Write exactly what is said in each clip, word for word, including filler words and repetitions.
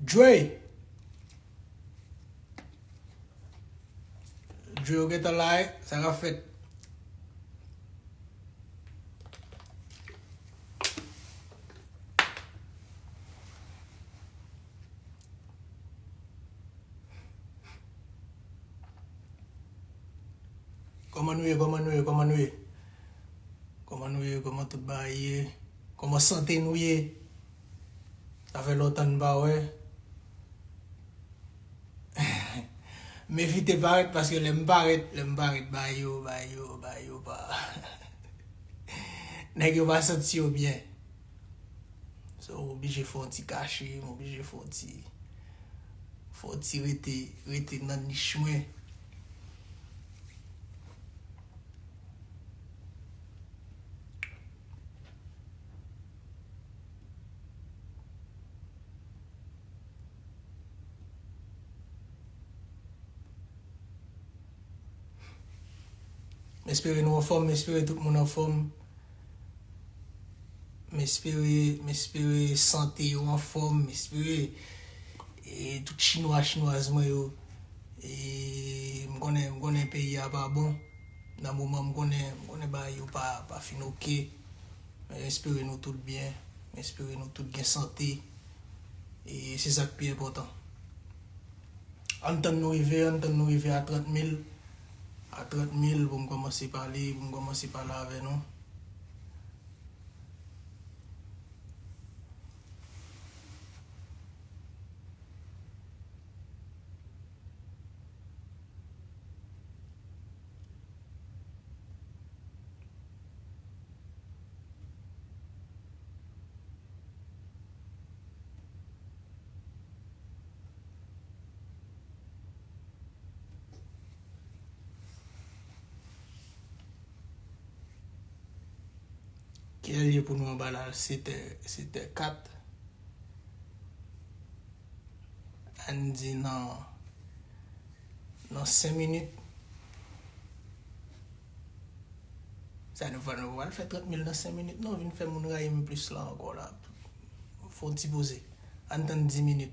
Dre! Dre, ou gentan la, wi? Sa k ap fèt? Kòman nou ye? Kòman nou ye? Kòman nou ye? Kòman nou ye? Kòman tout bagay ye? Kòman sante nou ye? Sa fè lontan n pa wè. M evite parèt paske lè m parèt, lè m parèt, bagay yo, bagay yo, bagay yo pa. Nèg yo pa santi yo byen. So, m oblije fè yon ti kache, m oblije fè yon ti, fè yon ti rete, rete nan nich mwen. M espere nou anfòm, m espere tout moun anfòm. M espere, m espere sante yo anfòm, m espere, e, tout chinwa, chinwaz mwen yo, e, m konnen, m konnen peyi a pa bon. Nan moman m konnen, m konnen bagay yo pa, pa fin oke. Men espere nou tout byen. M espere nou tout gen sante. E se sa k pi enpòtan. Ann tann nou rive, ann tann nou rive a trant mil. A trant mil pou m kòmanse pale, pou m kòmanse pale avè nou. Kilè l ye pou nou anba la? Setè, setè kat. Ann di nan, nan senk minit. Sa nou fè, nou pral fè trant mil nan senk minit. Non, vin fè moun rayi m plis la ankò la. Fè yon ti poze. Ann tann dis minit.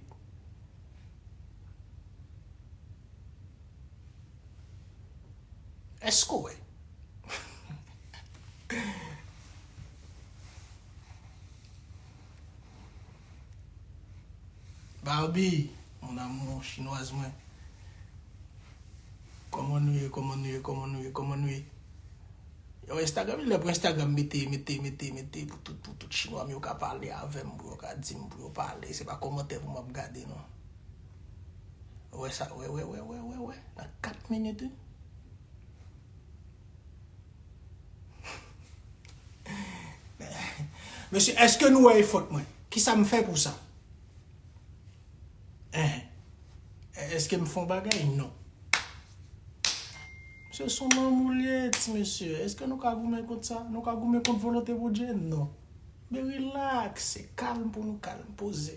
Èske w wè? Barbie, mon amour, chinwaz mwen. Kòman nou ye, kòman nou ye, kòman nou ye, kòman nou ye? Yo, Instagram, lè pou Instagram mete, mete, mete, mete pou tout, pou tout chinwa m yo ka pale avè m, pou yo ka di m, pou yo pale. Se pa kòmantè pou m ap gade, non. Ou wè sa, wè, wè, wè, wè, wè, wè. Nan kat minit, wi. Mesye, èske nou wè efò mwen? Kisa m fè pou sa? Enhen. Èske m fè yon bagay? Non. Se son lanmou l ye, ti mesye. Èske nou ka goumen kont sa? Nou ka goumen kont volonte Bondye? Non. Men rilaks, se kalm pou nou kalm, poze.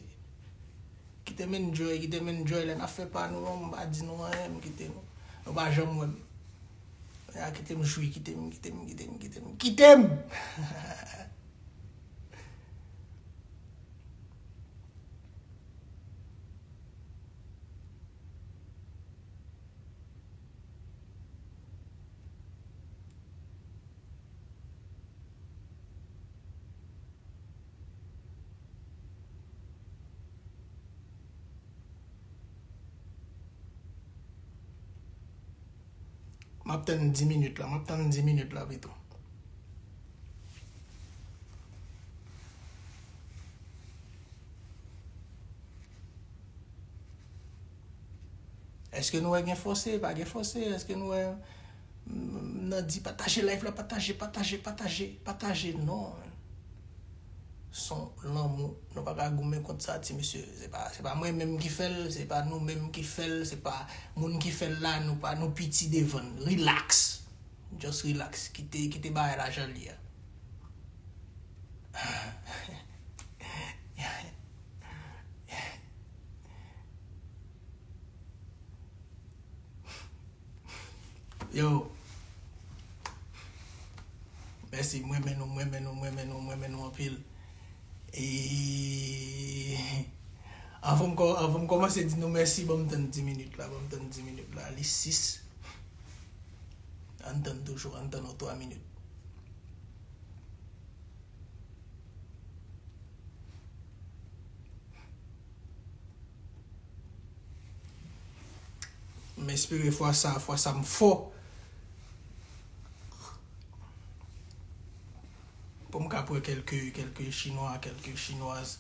Kite m enjoy, kite m enjoy. Lè n ap fè pa nou an, m pa di nou anyen, m kite nou. Nou pa janm wè m. Ya, kite m jwi, kite m, kite m, kite m, kite m, kite m! M ap tann dis minit la, m ap tann dis minit la pito. Èske nou wè gen fòse? Pa gen fòse. Èske nou wè, m, m nan di pataje live la, pataje, pataje, pataje, pataje? Non. Son lanmou, nou pa ka goumen kont sa, ti mesye. Se pa, se pa mwen menm ki fè l, se pa nou menm ki fè l, se pa moun ki fè l la, nou pa, nou piti devan l. Relax. Just relax. Kite, kite bagay la jan l ye a. Yo. Mèsi, mwen renmen nou, mwen renmen nou, mwen renmen nou, mwen renmen nou anpil. E, Anvan m kò-, anvan m kòmanse di nou mèsi, ban m tann dis minit la, ban m tann dis minit la, li sis. Ann tann toujou, ann tann yon twa minit. M espere fwa sa, fwa sa m fò. Pou m ka pran kèlke, kèlke chinwa, kèlke chinwaz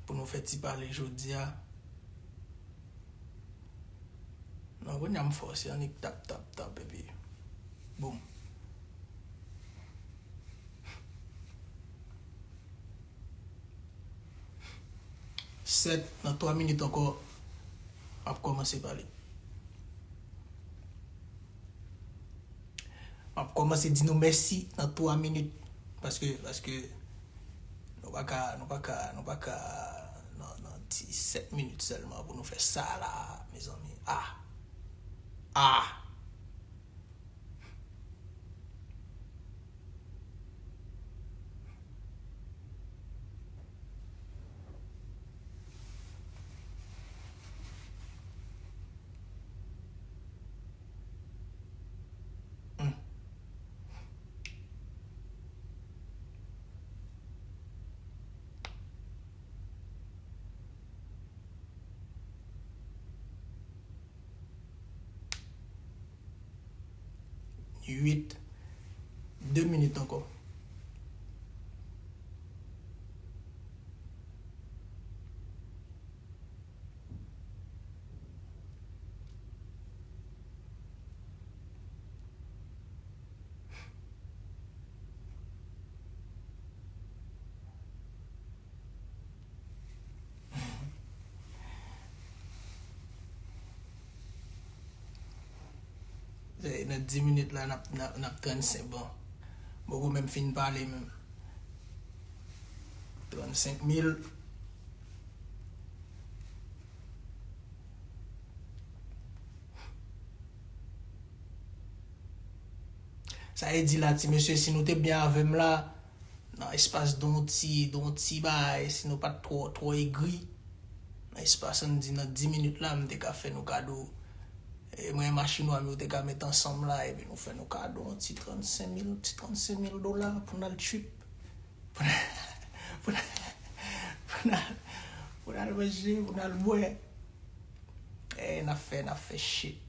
pou nou fè ti pale jodi a. Non, kounye a m fò, se annik tap, tap, tap, epi boum. Sèt, nan twa minit ankò, m ap kòmanse pale. M ap kòmanse di nou mèsi nan twa minit. Paske, paske, nou pa ka, nou pa ka, nou pa ka, nan, nan ti sèt minit sèlman pou nou fè sa la, mezanmi. Ah! Ah! Uit. De minit ankò. Nan dis minit la, n ap, n ap, n ap trannsenk, bon. M poko menm fin pale menm. Trannsenk mil. Sa vle di la, ti mesye, si nou te byen avè m la, nan espas de yon ti, de yon ti bagay, si nou pa t twò, twò egri, nan espas, ann di, nan dis minit la, m te ka fè nou kado. E mwen, machin w a, yo te ka met ansanm la, epi nou fè nou kado yon ti trannsenk mil, ti trannsenk mil dola pou n al trip. Pou n al, pou n al, pou n al, pou n al manje, pou n al bwè. E n ap fè, n ap fè shit.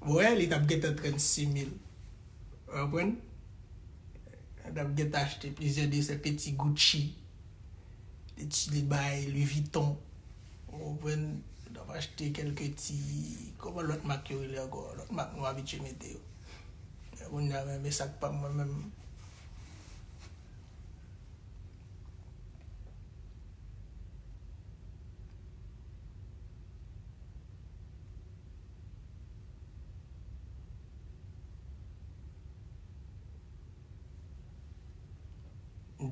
Bon, wè, li t ap gentan trannsis mil. Ou konprann? Li t ap gentan achte plizyè de se peti Gucci. Li ti, li bay Louis Vuitton. Ou konprann? Li t ap achte kèlke ti, kòman lòt mak yo rele ankò? Lòt mak nou abitye mete yo. Kounye a, men, men sa k pa m mwen menm.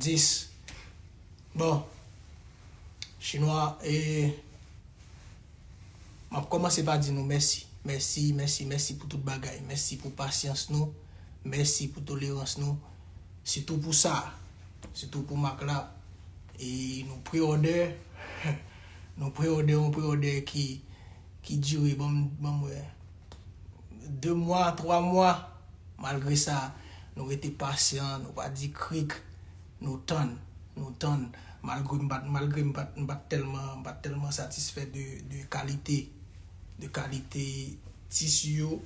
Dis. Bon. Chinwa, e, m ap kòmanse pa di nou mèsi. Mèsi, mèsi, mèsi pou tout bagay. Mèsi pou pasyans nou. Mèsi pou tolerans nou. Sitou pou sa. Sitou pou mak la. E nou pre-order. Nou pre-order, yon pre-order ki, ki dire, ban m, ban m wè, de mwa, twa mwa. Malgre sa, nou rete pasyan, nou pa di krik, nou tann, nou tann. Malgre m pa t, malgre m pa t, m pa t tèlman, m pa t tèlman satisfè de, de kalite, de kalite tisi yo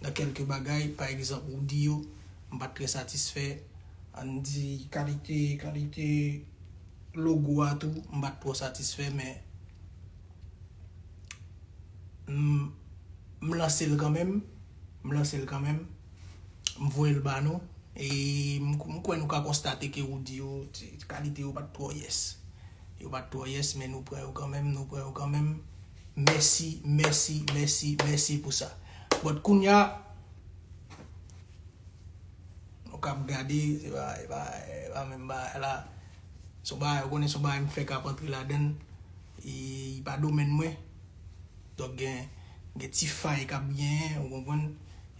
nan kèlke bagay, pa egzanp, woudi yo, m pa t trè satisfè. Ann di kalite, kalite logo a tou, m pa t twò satisfè, men m, m lanse l kanmenm, m lanse l kanmenm, m voye l ba nou, e m, m kwè nou ka konstate ke woudi yo, ti, kalite yo pa t twò yès. Yo pa t twò yès, men nou pran yo kanmenm, nou pran yo kanmenm. Mèsi, mèsi, mèsi, mèsi pou sa. But kounye a, nou k ap gade, se pa, se pa, se pa menm bagay la. Se yon bagay, ou konnen se yon bagay m fèk ap antre ladan l. E, e pa domèn mwen. Donk, gen, gen ti fay k ap genyen, ou konprann?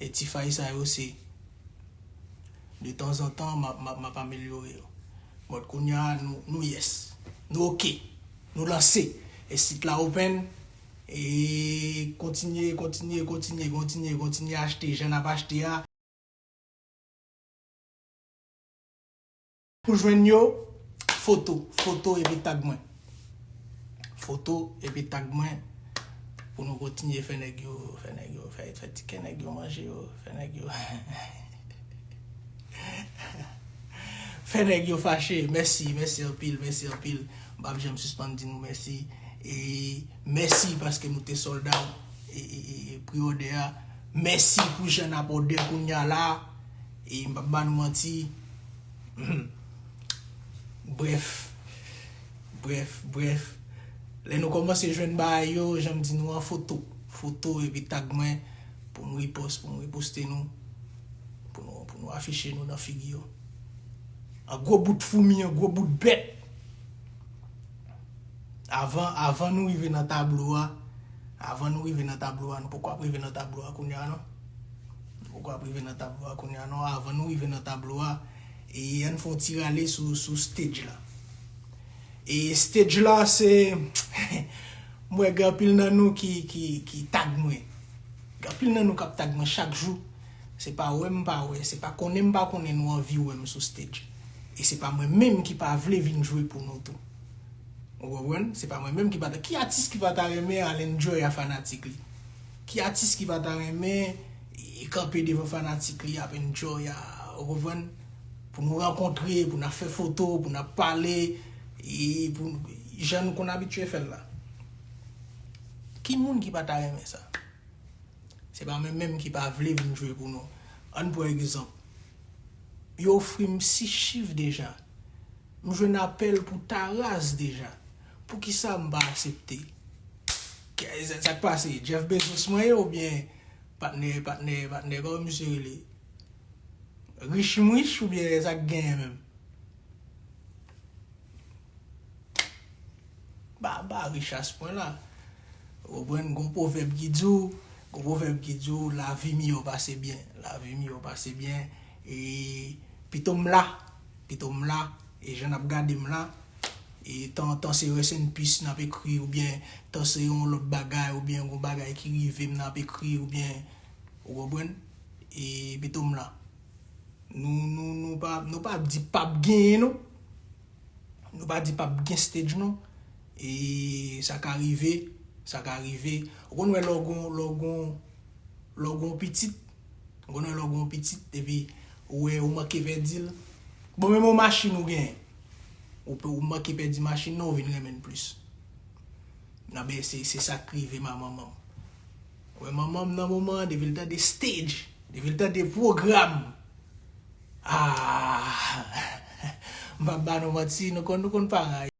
E ti fay sa yo, se De tanzantan, m ap, m ap, m ap amelyore yo. But kounye a, nou, nou yes. Nou oke. Nou lanse. E sit la open. E kontinye, kontinye, kontinye, kontinye, kontinye achte jan n ap achte a. Pou jwenn yo, foto, foto epi tag mwen. Foto epi tag mwen pou nou kontinye fè nèg yo, fè nèg yo, fè, fè ti kè nèg yo manje yo, fè nèg yo, fè nèg yo fache. Mèsi, mèsi anpil, mèsi anpil. M p ap janm sispann di nou mèsi. E mèsi paske nou te sold out. E, e, e, e pre-order a. Mèsi pou jan n ap order kounye a la. E m p ap ba nou manti. Brèf. Brèf, brèf. Lè nou kòmanse jwenn bagay yo, jan m di nou an, foto. Foto epi tag mwen pou m repost, pou m reposte nou. Pou nou, pou nou afiche nou nan figi yo. An gwo bout foumi, an gwo bout bèt. Avan, avan nou rive nan tablo a, avan nou rive nan tablo a, nou poko ap rive nan tablo a kounye a non. Nou poko ap rive nan tablo a kounye a non. Avan nou rive nan tablo a, e ann fè yon ti rale sou, sou stage la. E stage la se, m wè gen anpil nan nou ki, ki, ki tag mwen. Gen anpil nan nou k ap tag mwen chak jou. Se pa wè m pa wè, se pa konnen m pa konnen nou anvi wè m sou stage. E se pa mwen menm ki pa vle vin jwe pou nou tou. Ou konprann? Se pa mwen menm ki pa ta, ki atis ki pa ta renmen al enjoy a fanatik li? Ki atis ki pa ta renmen e kanpe devan fanatik li ap enjoy a, ou konprann? Pou nou rankontre, pou n ap fè foto, pou n ap pale, e pou jan nou konn abitye fè l la. Ki moun ki pa ta renmen sa? Se pa mwen menm ki pa vle vin jwe pou nou. Ann pran egzanp. Yo ofri m sis chif deja. M jwenn apèl pou Taraz deja. Poukisa m pa aksepte? Kè, sa, sa k pase? Jeff Bezos mwen ye oubyen patnè, patnè, patnè, kòman misye rele? Rich m rich oubyen sa k genyen menm? M pa, m pa rich a se pwen la. Ou konprann, gon pwovèb ki di w, gon pwovèb ki di w, lavi miyò pase byen. Lavi miyò pase byen. E pito m la. Pito m la. E jan n ap gade m la. E tan, tan se rest in peace n ap ekri, oubyen tan se yon lòt bagay, oubyen yon bagay ki rive m n ap ekri, oubyen, ou konprann? E pito m la. Nou, nou, nou pa, nou pa di p ap genyen, non. Nou pa di p ap gen stage, non. E sa ka rive, sa ka rive. Ou konn wè lè w gon, lè w gon, lè w gon pitit, ou konn wè lè w gon pitit, epi ou wè ou manke pèdi l. Bon, menm yon machin ou genyen, ou pe, ou manke pèdi machin nan, ou vin renmen l plis. Nan, ben, se, se sa k rive ma manman m. Ou wè manman m nan moman an, depi l tande stage, depi l tande pwogram, ah, m p ap ba nou manti, nou konn, nou konn paran.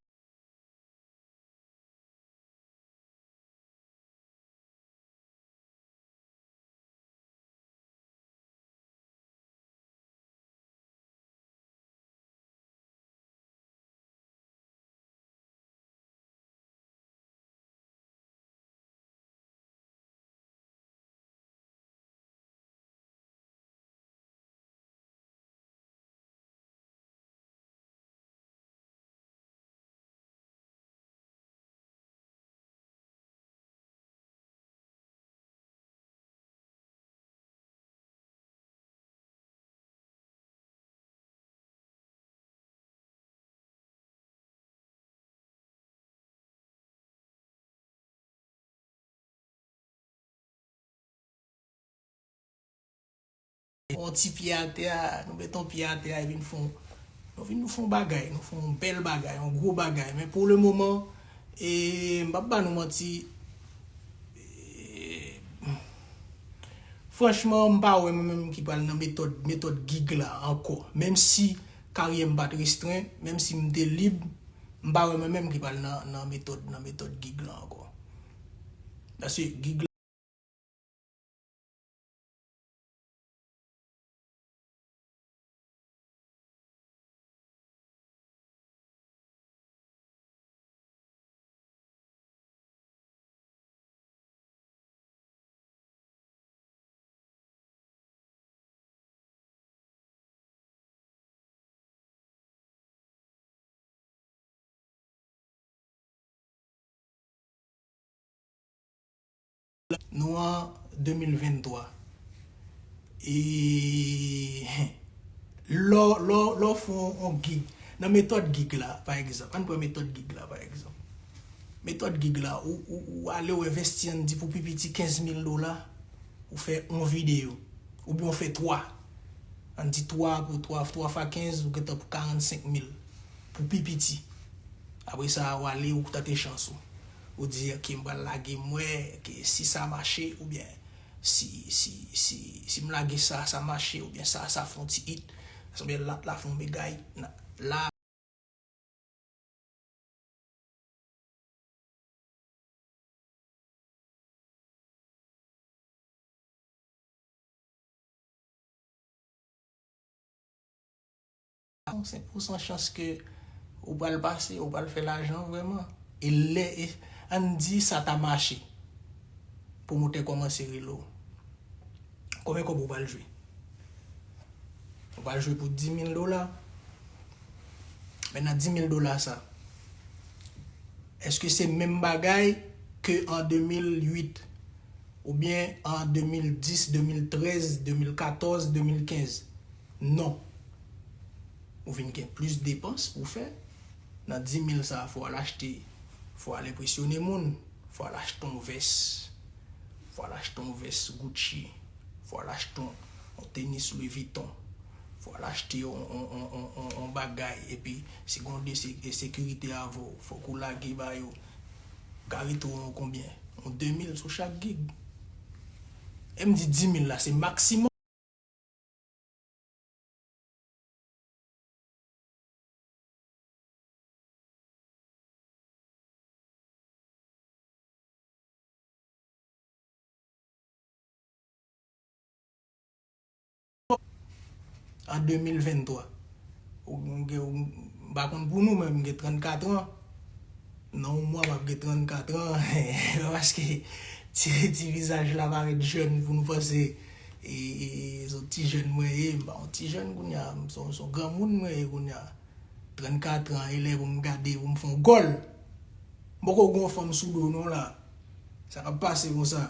On ti pye atè a, nou met on pye atè a, epi nou fè on, nou vin nou fè on bagay, nou fè on bèl bagay, on gwo bagay. Men pou le moman, e, m p ap ba nou manti, e, franchman, m pa wè mwen menm ki pral nan metòd, metòd gig la ankò. Menm si karyè m pa t restren, menm si m te lib, m pa wè mwen menm ki pral nan, nan metòd, nan metòd gig la ankò. Paske gig la Nou an de mil venntwa. E lè w, lè w, lè w fè yon, yon gig, nan metòd gig la, pa egzanp, ann pran metòd gig la, pa egzanp. Metòd gig la, ou, ou, ou ale, ou envesti, ann di, pou pi piti kenz mil dola, ou fè yon videyo, oubyen ou fè twa. Ann di twa pou twa, twa fwa kenz, ou gentan pou karannsenk mil pou pi piti. Apre sa, ou ale, ou tante chans ou. Ou di, "Ok, m pral lage, m wè, ke si sa mache, oubyen si, si, si, si m lage sa, sa mache, oubyen sa, sa fè yon ti hit, oubyen la, la fè yon mega hit." La, Yon senk pousan chans ke ou pral pase, ou pral fè lajan vrèman. E lè, e, ann di sa ta mache. Pwomotè kòmanse rele w. Konbyen kòb ou pral jwe? Ou pral jwe pou dis mil dola. Men nan dis mil dola sa, èske se menm bagay ke an de mil uit? Oubyen an de mil dis, de mil trèz, de mil katòz, de mil kenz? Non. Ou vin gen plis depans pou w fè. Nan dis mil sa, fò w al achte, fò w al enpresyone moun, fò w al achte yon vès, fò w al achte yon vès Gucci, fò w al achte yon, yon tenis Louis Vuitton, fò w al achte yon, yon, yon, yon, yon, yon bagay, epi si gen yon de se-, sekirite avè w, fòk ou lage ba yo. Ka rete yon konbyen? Yon de mil sou chak gig. E m di dis mil la, se maksimòm. An de mil venntwa. Ou, ou, ou, m pa konn pou nou, men m gen trannkat an. Nan yon mwa, m ap gen trannkat an. Paske ti, ti vizaj la parèt jèn pou nou panse, e, e, e, se yon ti jèn mwen ye, m pa yon ti jèn kounye a, m se yon, se yon granmoun mwen ye kounye a. Trannkat an, e lè pou m gade, pou m fè yon gòl. M poko gen yon fanm sou do non la. Sa k ap pase konsa?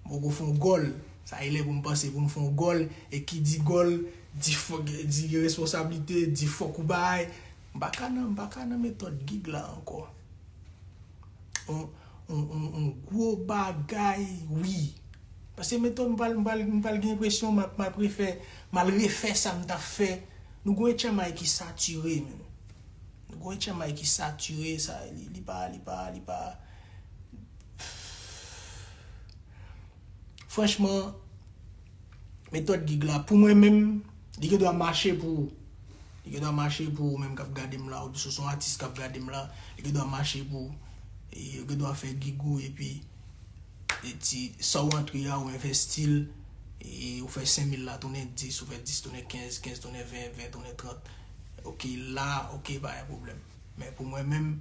M poko fè yon gòl. Sa e lè pou m panse pou m fè yon gòl. E ki di gòl, di fòk, di responsablite, di fòk ou bay. M pa ka nan, m pa ka nan metòd gig la ankò. On, on, on, on gwo bagay, wi. Paske metòd m pral, m pral, m pral gen enpresyon m ap, m ap refè, m al refè sa m t ap fè. Nou gon H M I ki satire, menn. Nou gon H M I ki satire, sa, li, li pa, li pa, li pa. Franchman, metòd gig la, pou mwen menm, li gen dwa mache pou ou. Li gen dwa mache pou ou menm k ap gade m la, ou si w se yon atis k ap gade m la, li gen dwa mache pou ou. E, ou gen dwa fè gig ou, epi, e ti, sa w antre a, ou envesti l, e ou fè senk mil la tounen dis, ou fè dis tounen kenz, kenz tounen ven, ven tounen trant. Ok, la, ok, pa gen pwoblèm. Men pou mwen menm,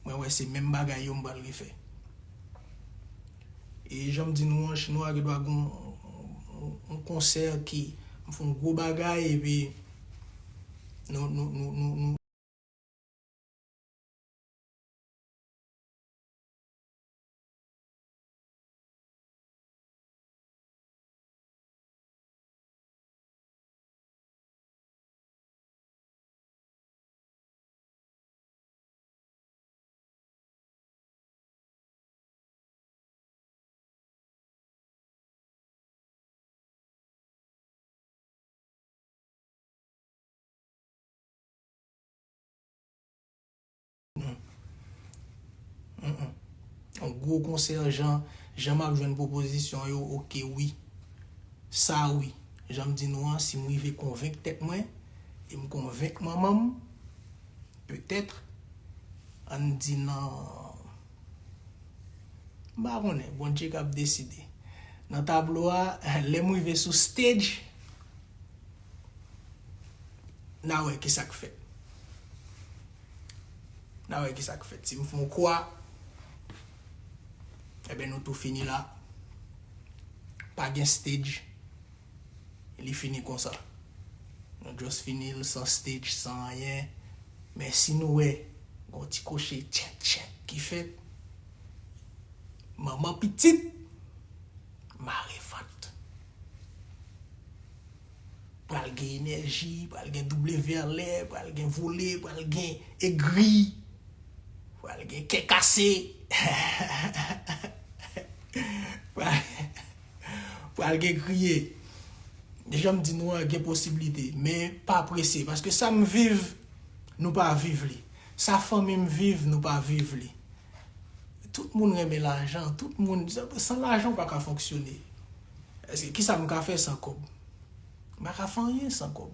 mwen wè se menm bagay yo m pral refè. E jan m di nou an, chinwa gen dwa gen yon, yon, yon konsè ki m fè yon gwo bagay, epi nou, nou, nou, nou, nou, Mm, mm. Yon gwo konsè, jan, jan m ap jwenn pwopozisyon yo, ok, wi. Sa, wi. Jan m di nou an, si m rive konvenk tèt mwen, e m konvenk manman m, petèt, ann di nan, m pa konnen, Bondye k ap deside. Nan tablo a, lè m rive sou stage, n a wè kisa k fèt. N a wè kisa k fèt. Si m fè yon kwa, enben, nou tou fini la. Pa gen stage. Li fini konsa. Nou just fini l san stage, san anyen. Men si nou wè, gon ti koche tchèk tchèk ki fèt. Manman pitit, Marevant. Pral gen enèji, pral gen double V anlè, pral gen vole, pral gen egri, pral gen kè kase. Pral, pral gen kriye. Deja m di nou an, gen posiblite, men pa prese, paske sa m viv, nou pa viv li. Sa fanmi m viv, nou pa viv li. Tout moun renmen lajan, tout moun, san lajan ou pa ka fonksyone. Èske, kisa m ka fè san kòb? M pa ka fè anyen san kòb.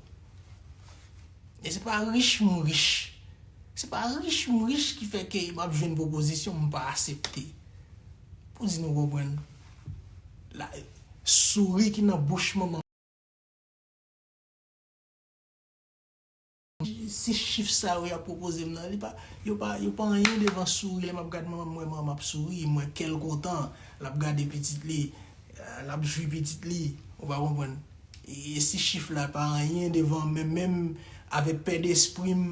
E se pa rich m rich. Se pa rich m rich ki fè ke m ap jwenn pwopozisyon m pa aksepte. Pou di nou konprann. La, souri ki nan bouch manman. Si chif sa yo y ap pwopoze m nan, li pa, yo pa, yo pa anyen devan souri. Lè m ap gad manman m, m wè manman m ap souri, m wè kè l kontan, l ap gade pitit li, l ap jwi pitit li, ou pa konprann. E si chif la pa anyen devan, men menm avèk pè despri m,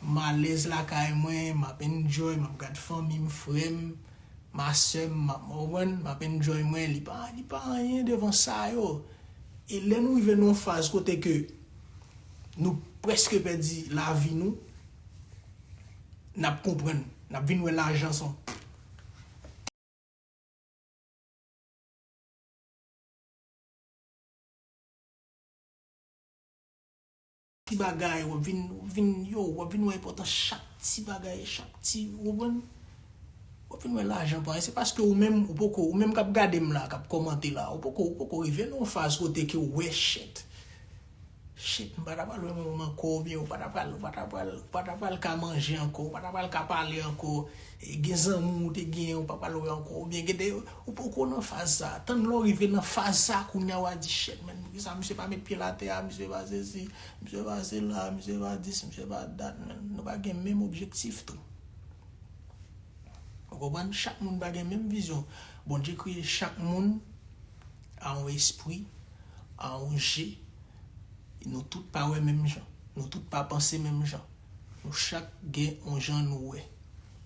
m alèz lakay mwen, m ap enjoy, m ap gad fanmi m, frè m, ma sè m, m ap, w konprann, m ap enjoy mwen, li pa, li pa anyen devan sa yo. E lè nou rive nan yon faz kote ke nou prèske pèdi lavi nou, n ap konprann, n ap vin wè lajan se yon ti bagay, w ap vin, w ap vin, yo, w ap vin wè enpòtans chak ti bagay, chak ti, w konprann? W ap vin wè lajan pa anyen. Se paske ou menm, ou poko, ou menm k ap gade m la, k ap kòmante la, ou poko, ou poko rive nan yon faz kote ke w wè, shit. Shit, m pa ta pral wè manman m ankò, oubyen ou pa ta pral, ou pa ta pral, ou pa ta pral ka manje ankò, ou pa ta pral ka pale ankò. E gen zanmi w te genyen, ou pa pral wè ankò, oubyen gen de, ou poko nan faz sa. Tann lè w rive nan faz sa, kounye a w a di, shit, man, poukisa misye pa met pye l atè a, misye pa sesi, misye pa sela, misye pa dis, misye pa dat, man. Nou pa gen menm objektif tou. Ou konprann? Chak moun pa gen menm vizyon. Bondye kreye chak moun a yon espri, a yon je. Nou tout pa wè menm jan. Nou tout pa panse menm jan. Nou chak gen yon jan nou wè.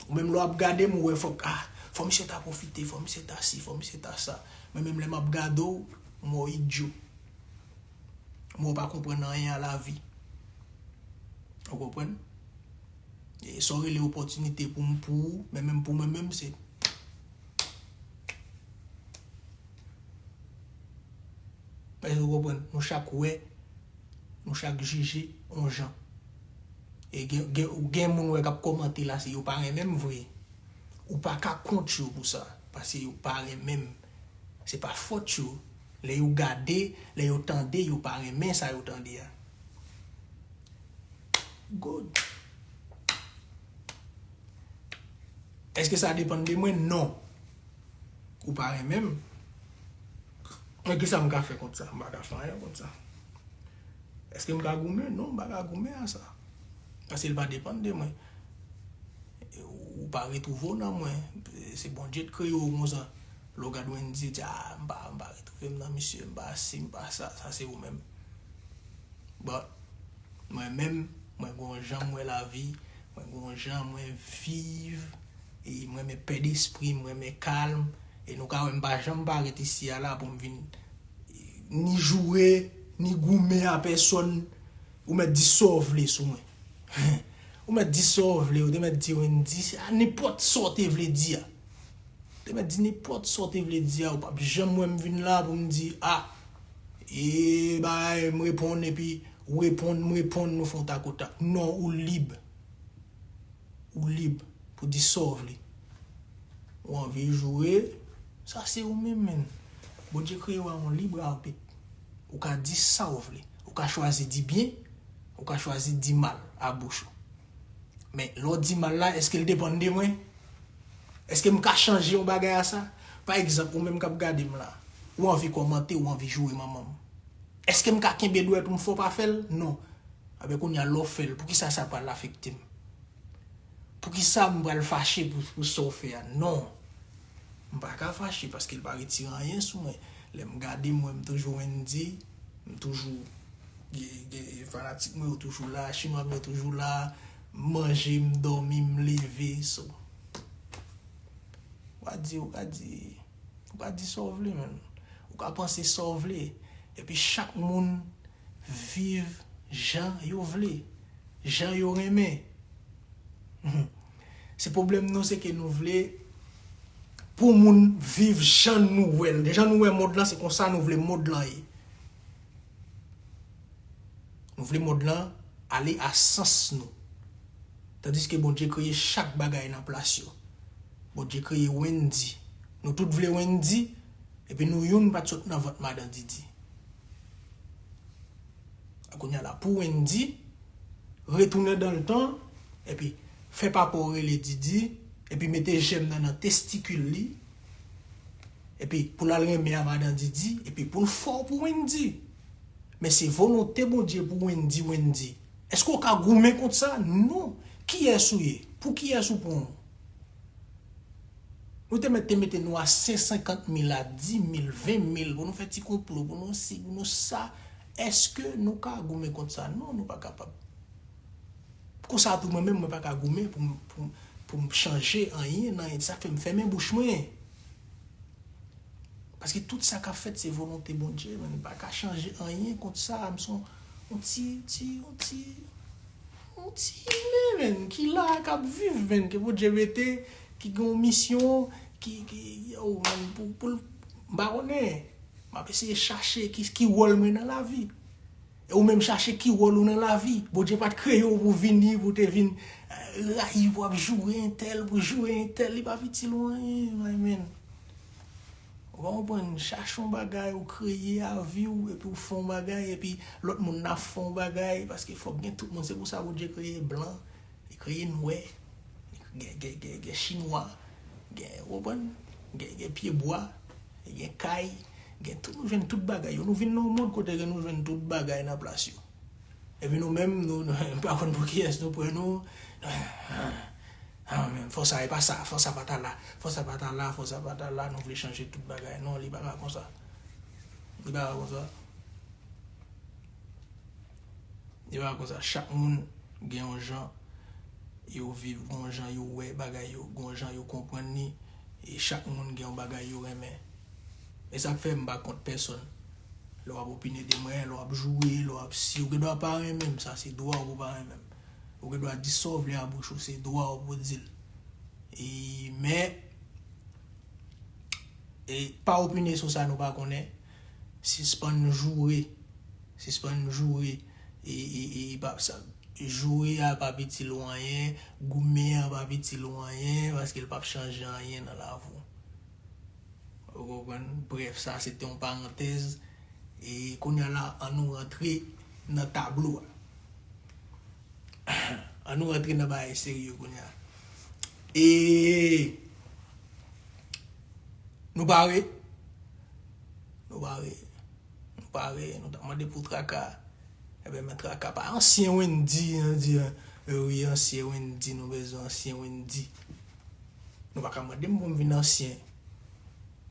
Ou menm lè w ap gade m, ou wè fòk, ah, fò misye ta pwofite, fò misye ta si, fò misye ta sa. Mwen menm lè m ap gade w, m wè w idyo. M wè w pa konprann anyen a lavi. Ou konprann? E sa w rele opòtinite pou m, pou ou, men menm pou mwen menm, se. Èske w konprann? Nou chak wè, nou chak jije yon jan. E gen, gen, gen moun wè k ap kòmante la, se yo pa renmen m vre. Ou pa ka kont yo pou sa, paske yo pa renmen m. Se pa fòt yo. Lè yo gade, lè yo tande, yo pa renmen sa yo tande a. Good. Èske sa depann de mwen? Non. Ou pa renmen m. Men kisa m ka fè kont sa? M pa ka fè anyen kont sa. Èske m ka goumen? Non, m pa ka goumen a sa. Paske l pa depann de mwen. E ou pa retwouve w nan mwen. Se Bondye t kreye w konsa. Lè w gad Wendy, w di, ah, m pa, m pa retwouve m nan misye, m pa si, m pa sa, sa se ou menm. But, mwen menm, mwen gon jan m wè lavi, mwen gon jan mwen viv, e mwen renmen pè despri, mwen renmen kalm, e nou ka wè m pa janm parèt isi a la pou m vin ni joure, ni goumen a pèsòn, ou mèt di sa w vle sou mwen. Ou mèt di sa w vle, ou te mèt di Wendy, se a nenpòt sa w te vle di a. Te mèt di nenpòt sa w te vle di a, ou p ap janm wè m vin la pou m di, ah, e bagay, m reponn, epi ou reponn, m reponn, nou fè yon takotak. Non, ou lib. Ou lib pou di sa w vle. Ou anvi joure, sa se ou menm, menm. Bondye kreye w a yon lib abit. Ou ka di sa w vle. Ou ka chwazi di byen, ou ka chwazi di mal a bouch ou. Men, lè w di mal la, èske l depann de mwen? Èske m ka chanje yon bagay a sa? Pa egzanp, ou menm k ap gade m la, ou anvi kòmante, ou anvi joure manman m. Èske m ka kenbe dwèt ou m fè w pa fè l? Non. Anben, kounye a, lè w fè l, poukisa sa pral afekte m? Poukisa m pral fache pou, pou sa w fè a? Non. M pa ka fache paske l pa retire anyen sou mwen. Lè m gade mwen, m toujou Wendy, m toujou gen, gen fanatik mwen yo toujou la, chinwa m yo toujou la, m manje, m dòmi, m leve, so. Ou ka di, ou ka di, ou ka di sa w vle, man. Ou ka panse sa w vle. Epi chak moun viv jan yo vle, jan yo renmen. Se pwoblèm nou, se ke nou vle pou moun viv jan nou wè l. Jan nou wè mond lan, se konsa nou vle mond lan ye. Nou vle mond lan ale a sans nou. Tandiske Bondye kreye chak bagay nan plas yo. Bondye kreye Wendy. Nou tout vle Wendy, epi nou youn pa t sot nan vant madan Didi. A kounye a la, pou Wendy, retounen dan letan, epi fè papa w rele Didi, epi mete jèm nan nan testikil li, epi pou l al renmen a madan Didi, epi pou l fò pou Wendy. Men se volonte Bondye pou Wendy, Wendy. Èske w ka goumen kont sa? Non. Kiyès ou ye? Pou kiyès ou pran w? Nou te mèt te mete nou a senk senkant mil, a di mil, ven mil, pou nou fè ti konplo, pou nou si, pou nou sa. Èske nou ka goumen kont sa? Non, nou pa kapab. Konsa tou, mwen menm, mwen pa ka goumen pou m, pou m, pou m chanje anyen nan sa k fè m fèmen bouch mwen. Paske tout sa k ap fèt, se volonte Bondye, men m pa ka chanje anyen kont sa. M se yon, yon ti, ti, yon ti, yon ti imen, men, ki la, k ap viv, men, ke Bondye mete, ki gen yon misyon, ki, ki, yo, men, pou, pou l, m pa konnen. M ap eseye chache ki, ki wòl mwen nan lavi. E ou menm chache ki wòl ou nan lavi. Bondye pa t kreye w pou vini, pou te vin, eh, rayi, pou ap joure entèl, pou joure entèl. Li pa itil ou anyen, my man. Ou pa konprann? Chache yon bagay, ou kreye a vi w, epi ou fè yon bagay, epi lòt moun nan fè yon bagay, paske fòk gen tout moun. Se pou sa Bondye kreye blan, li kreye nwè, gen, gen, gen, gen chinwa, gen, ou konprann? Gen, gen pyebwa, gen kay, gen tout, nou jwenn tout bagay yo. Nou vin nan yon mond kote ke nou jwenn tout bagay nan plas yo. Epi nou menm, nou, nou pa konn pou kiyès nou pran nou. Ah, men, fò sa, e pa sa, fò sa pa ta la, fò sa pa ta la, fò sa pa ta la, nou vle chanje tout bagay. Non, li pa ka konsa. Li pa ka konsa. Li pa ka konsa. Chak moun gen yon jan yo viv, gen yon jan yo wè bagay yo, gen yon jan yo konprann li, e chak moun gen yon bagay yo renmen. E sa k fè m pa kont pèsonn. Lè w ap opine de mwen, lè w ap joure, lè w ap si, ou gen dwa pa renmen m, sa se dwa w pou w pa renmen m. Ou gen dwa di sa w vle a bouch ou, se dwa w pou w di l. E, men, e pa opine sou sa nou pa konnen. Sispann joure. Sispann joure. E, e, e, e pa, sa, joure a p ap itil ou anyen, goumen an p ap itil ou anyen, paske l p ap chanje anyen nan lavi w. Ou konprann? Brèf, sa se te yon parantèz. E kounye a la, an nou rantre nan tablo a. An nou rantre nan bagay serye kounye a. E nou pare? Nou pare. Nou pare. Nou t ap mande pou Traka. Ebyen, men Traka pa ansyen Wendy, an di, eh wi, ansyen Wendy, nou bezwen ansyen Wendy. Nou pa ka mande m pou m vin ansyen.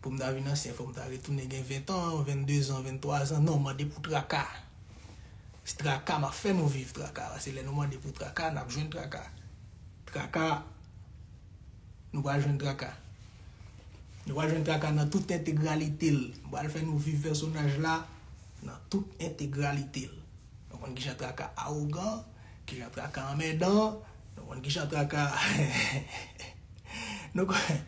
Pou m ta vin ansyen, fò m ta retounen gen ven tan, venndezan, venntwazan. Non, mande pou Traka. Se Traka, m ap fè nou viv Traka. Paske lè nou mande pou Traka, n ap jwenn Traka. Traka, nou pral jwenn Traka. Nou pral jwenn Traka nan tout entegralite l. M pral fè nou viv pèsonaj la nan tout entegralite l. Nou konn kijan Traka awogan, kijan Traka anmèdan, nou konn kijan Traka nou, kon-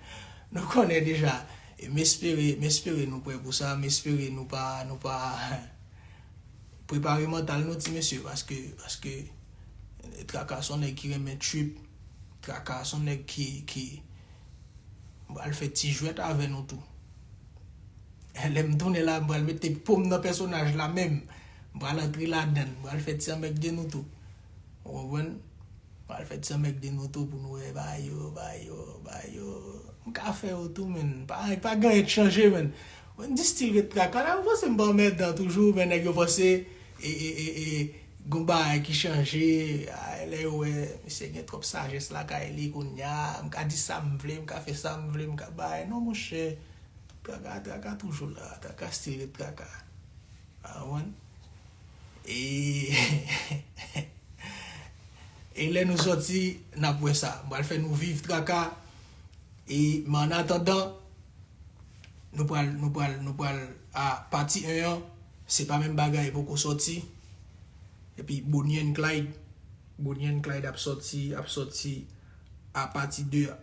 nou konnen deja. E m espere, m espere nou prè pou sa, m espere nou pa, nou pa prepare mantal nou, ti mesye, paske, paske Traka se yon nèg ki renmen trip. Traka se yon nèg ki, ki, m pral fè ti jwèt avè nou tou. Lè m tounen la, m pral mete po m nan pèsonaj la menm. M pral antre ladan l. M pral fè ti anmègde nou tou. Ou konprann? M pral fè ti anmègde nou tou pou nou wè bagay yo, bagay yo, bagay yo. M ka fè yo tou, men. Pa, pa gen anyen k chanje, men. Wendy still ret Traka. Nèg yo panse m pa anmèdan toujou, men nèg yo panse, e, e, e, e, gon bagay ki chanje. A, lè yo wè misye gen twòp sajès lakay li kounye a, m ka di sa m vle, m ka fè sa m vle, m ka bay. Non, monchè. Traka, Traka toujou la. Traka still ret Traka. A, ou konprann? E, e lè nou sòti, n ap wè sa. M pral fè nou viv Traka. E, men an atandan, nou pral, nou pral, nou pral a pati en an, se pa menm bagay, poko sòti. Epi Bonnie and Clyde, Bonnie and Clyde ap sòti, ap sòti a pati de a.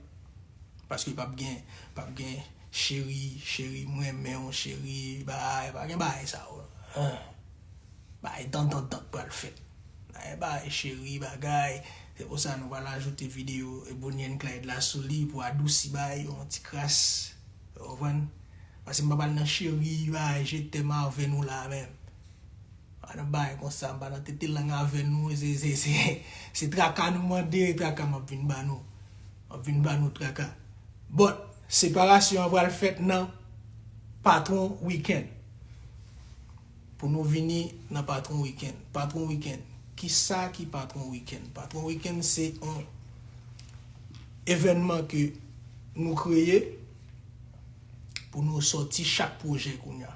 Paske p ap gen, p ap gen cheri, cheri, m renmen w, cheri, bay, pa gen bagay sa yo. Bagay dandandan k pral fèt. Bagay, bagay cheri, bagay. Se pou sa nou pral ajoute videyo e Bonnie and Clyde la sou li pou adousi bagay yo yon ti kras. Ou konprann? Paske m pa pral nan cheri, bagay, je t'aime avè nou la menm. Pa nan bagay konsa, m pa nan tete lang avè nou, se, se, se, se traka nou mande, traka m ap vin ba nou. M ap vin ba nou traka. But, separasyon an pral fèt nan Patwon Weekend. Pou nou vini nan Patwon Weekend. Patwon Weekend. Kisa ki Patwon Weekend? Patwon Weekend se yon evènman ke nou kreye pou nou sòti chak pwojè kounye a.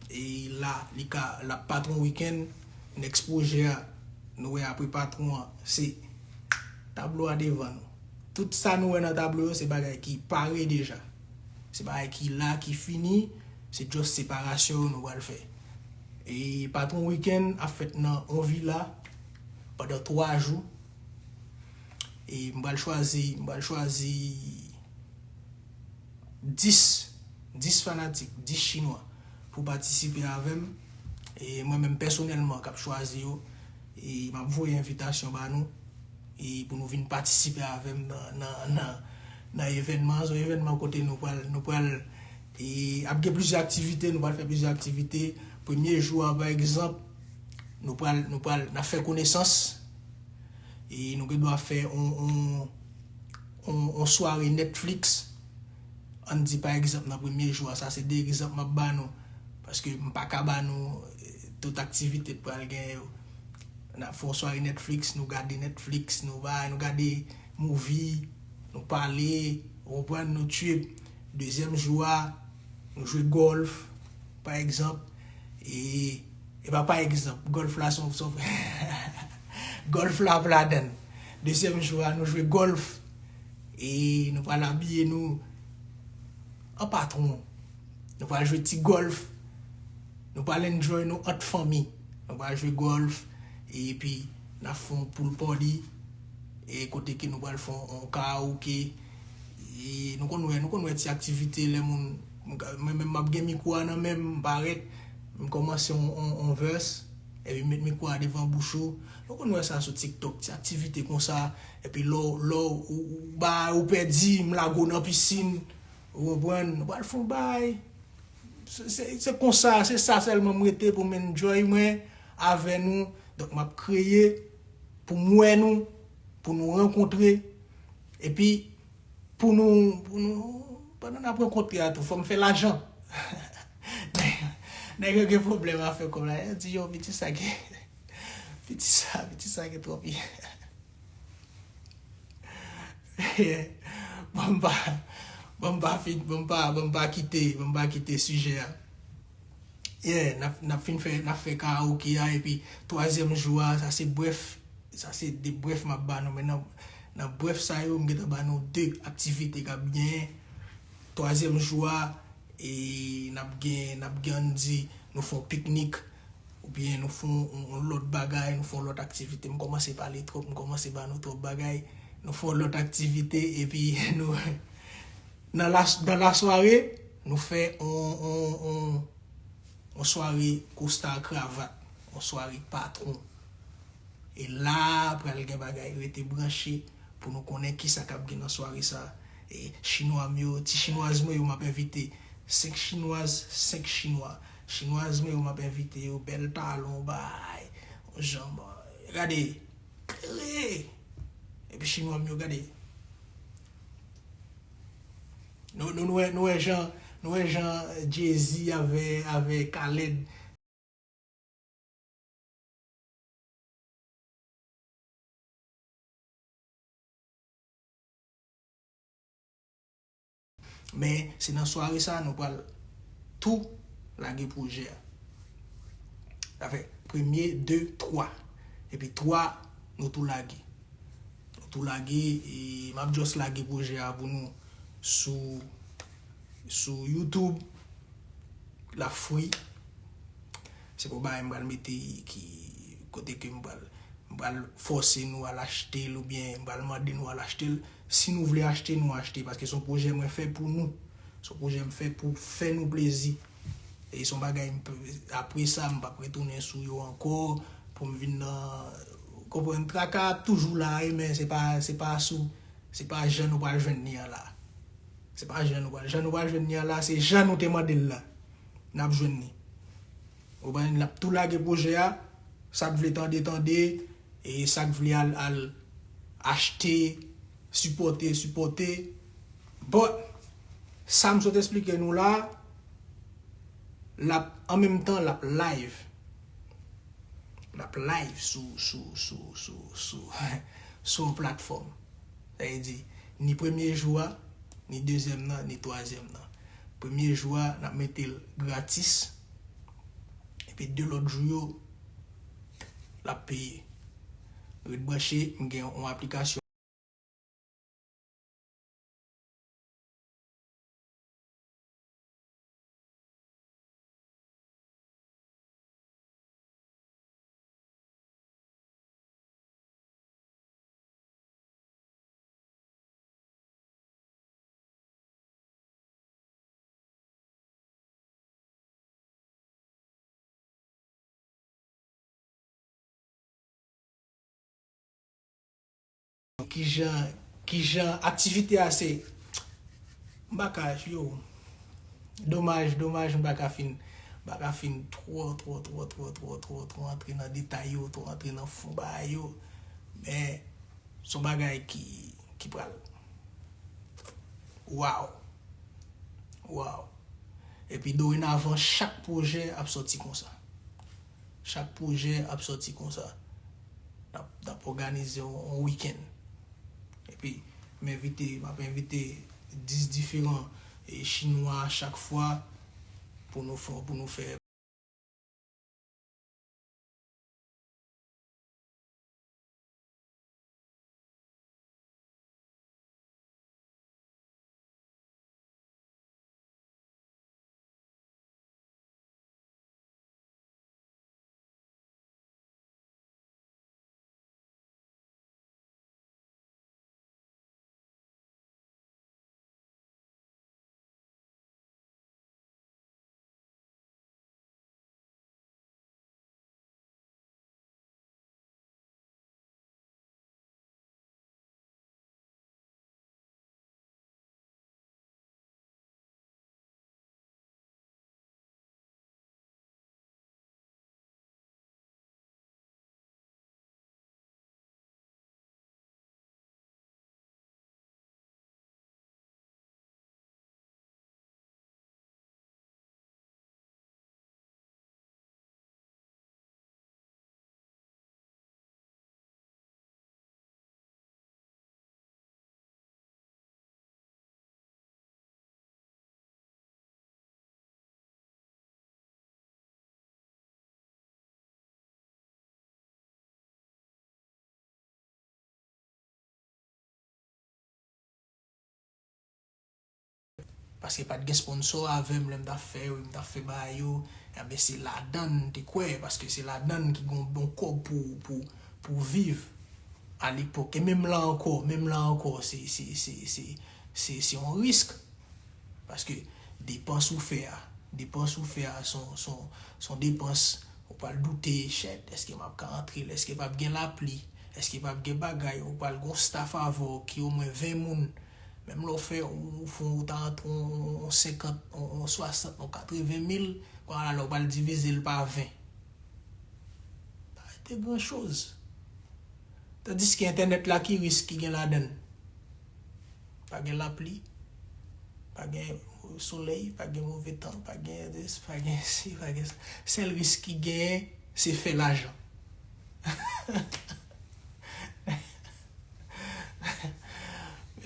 E la, li ka, la Patwon Weekend, next pwojè a, nou wè apre Patwon an, se tablo a devan nou. Tout sa nou wè nan tablo yo, se bagay ki pare deja. Se bagay ki la, ki fini, se just separasyon yo nou pral fè. E Patwon Weekend ap fèt nan yon vila pandan twa jou. E m pral chwazi, m pral chwazi dis, dis fanatik, dis chinwa pou patisipe avè m. E mwen menm pèsonèlman k ap chwazi yo. E m ap voye envitasyon ba nou. E pou nou vin patisipe avè m nan, nan, nan, nan evènman an. Se yon evènman kote nou pral, nou pral, e ap gen plizyè aktivite, nou pral fè plizyè aktivite. Premye jou a, pa egzanp, nou pral, nou pral, n ap fè konesans. E nou gen dwa fè on, on, on, on sware Netflix. Ann di pa egzanp nan premye jou a, sa se de egzanp m ap ba nou. Paske m pa ka ba nou, eh, tout aktivite k pral gen yo. N ap fè on sware Netflix, nou gade Netflix, nou bay, nou gade movie, nou pale, ou konprann, nou trip. Dezyèm jou a, nou jwe gòlf, pa egzanp. E, e pa pa egzanp, gòlf la se yon, se yon, gòlf la ap ladann. Dezyèm jou a, nou jwe gòlf. E nou pral abiye nou an patwon. Nou pral jwe ti gòlf. Nou pral enjoy nou ant fanmi. Nou pral jwe gòlf. Epi, n ap fè yon pool party. E kote ke nou pral fè yon, yon karaoke. E nou konn wè, nou konn wè ti aktivite lè moun, mwen menm m ap gen mikwo a nan men m, m parèt, m kòmanse yon, yon, yon verse, epi m met mikwo a devan bouch ou. Nou konn wè sa sou TikTok, ti aktivite konsa, epi lè w, lè w, ou, ou, ba, ou pèdi, m lage w nan pisin, ou konprann, nou pral fè yon bay. Se, se, se konsa, se sa sèlman m rete pou m enjoy mwen avè nou. Donk, m ap kreye pou m wè nou, pou nou rankontre. Epi, pou nou, pou nou, pandan n ap rankontre a tou, fò m fè lajan. Nèg, nèg yo gen pwoblèm a fè kòb la. Yo di, yo, piti sa gen, piti sa, piti sa gen twòp. Bon, m pa, bon, m pa fin, bon, m pa, bon, m pa kite, bon, m pa kite sijè a. Yeah, n ap, n ap fin fè, n ap fè karaoke a, epi twazyèm jou a, sa se brèf, sa se de brèf m ap ba nou, men nan, nan brèf sa yo, m gentan ba nou de aktivite k ap genyen. Twazyèm jou a, e n ap gen, n ap gen, ann di, nou fè yon piknik, oubyen nou fè yon, yon, yon lòt bagay, nou fè yon lòt aktivite. M kòmanse pale twòp, m kòmanse ba nou twòp bagay. Nou fè yon lòt aktivite, epi nou, nan la, nan lasware, nou fè yon, yon, yon, yon sware kostar kravat, yon sware patwon. E la, pral gen bagay, rete branche pou nou konnen kisa k ap gen nan sware sa. E chinwa m yo, ti chinwaz mwen yo, m ap envite. Senk chinwaz, senk chinwa. Chinwaz mwen yo, m ap envite yo, bèl talon, bay, yon janm, gade, klere. Epi chinwa m yo, gade. Nou, nou, nou wè, nou wè jan, nou wè jan Jay-Z avè, avè Khaled. Men, se nan sware sa a nou pral tou lage pwojè a. Sa fè premye, de, twa. Epi twa, nou tou lage. Nou tou lage, e m ap just lage pwojè a pou nou sou, sou YouTube. l ap fri. Se pa yon bagay m pral mete ki kote ke m pral, m pral fòse nou al achte l oubyen m pral mande nou al achte l. Si nou vle achte, nou achte, paske se yon pwojè mwen fè pou nou. Se yon pwojè m fè pou fè nou plezi. E se yon bagay m p-, apre sa, m p ap retounen sou yo ankò pou m vin nan, konprann, traka ap toujou la, wi, men se pa, se pa sou, se pa jan nou pral jwenn li an la. Se pa jan nou pral, jan nou pral jwenn li an la, se jan nou te mande l la. N ap jwenn li. Ou konprann, l ap tou lage pwojè a, sa k vle tande, tande, e sa k vle al, al achte, sipòte, sipòte. But, sa m sot esplike nou la, l ap, an menm tan, l ap live. L ap live sou, sou, sou, sou, sou, sou yon platfòm. Sa vle di, ni premye jou a, ni dezyèm nan, ni twazyèm nan. Premye jou a, n ap mete l gratis. Epi de lòt jou yo, l ap peye. Ret branche, m gen yon aplikasyon. Kijan, kijan aktivite a se, m pa ka, yo. Domaj, domaj, m pa ka fin, m pa ka fin twò, twò, twò antre nan detay yo, twò antre nan fon bagay yo. Men, se yon bagay ki, ki pral, waw. Waw. Epi dorenavan, chak pwojè ap sòti konsa. Chak pwojè ap sòti konsa. N ap, n ap òganize yon, yon wikenn. Epi, m envite, m ap envite dis diferan, e, Chinwa chak fwa pou nou fè, pou nou fè Paske pa t gen sponsò avè m lè m t ap fè yo, m t ap fè bagay yo. Ebyen, se ladann m te kwè, paske se ladann ki gon bon kòb pou, pou, pou viv alepòk. E menm la ankò, menm la ankò, se, se, se, se, se, se yon risk. Paske depans ou fè a, depans ou fè a, se yon, se yon, se yon depans, ou pral doute, shit, èske m ap ka antre l, èske p ap gen lapli, èske p ap gen bagay, ou pral gon staff avè w ki omwen ven moun. Menm lè w fè, ou, ou fè, ou ta antre yon, yon senkant, yon, yon swasant, yon katreven mil, kwa la, ou pral divize l pa ven. Pa rete gran choz. Tandiske entènèt la, ki risk ki gen ladann? Pa gen lapli, pa gen solèy, pa gen move tan, pa gen, pa gen si, pa gen sa. Sèl risk ki genyen, se fè lajan.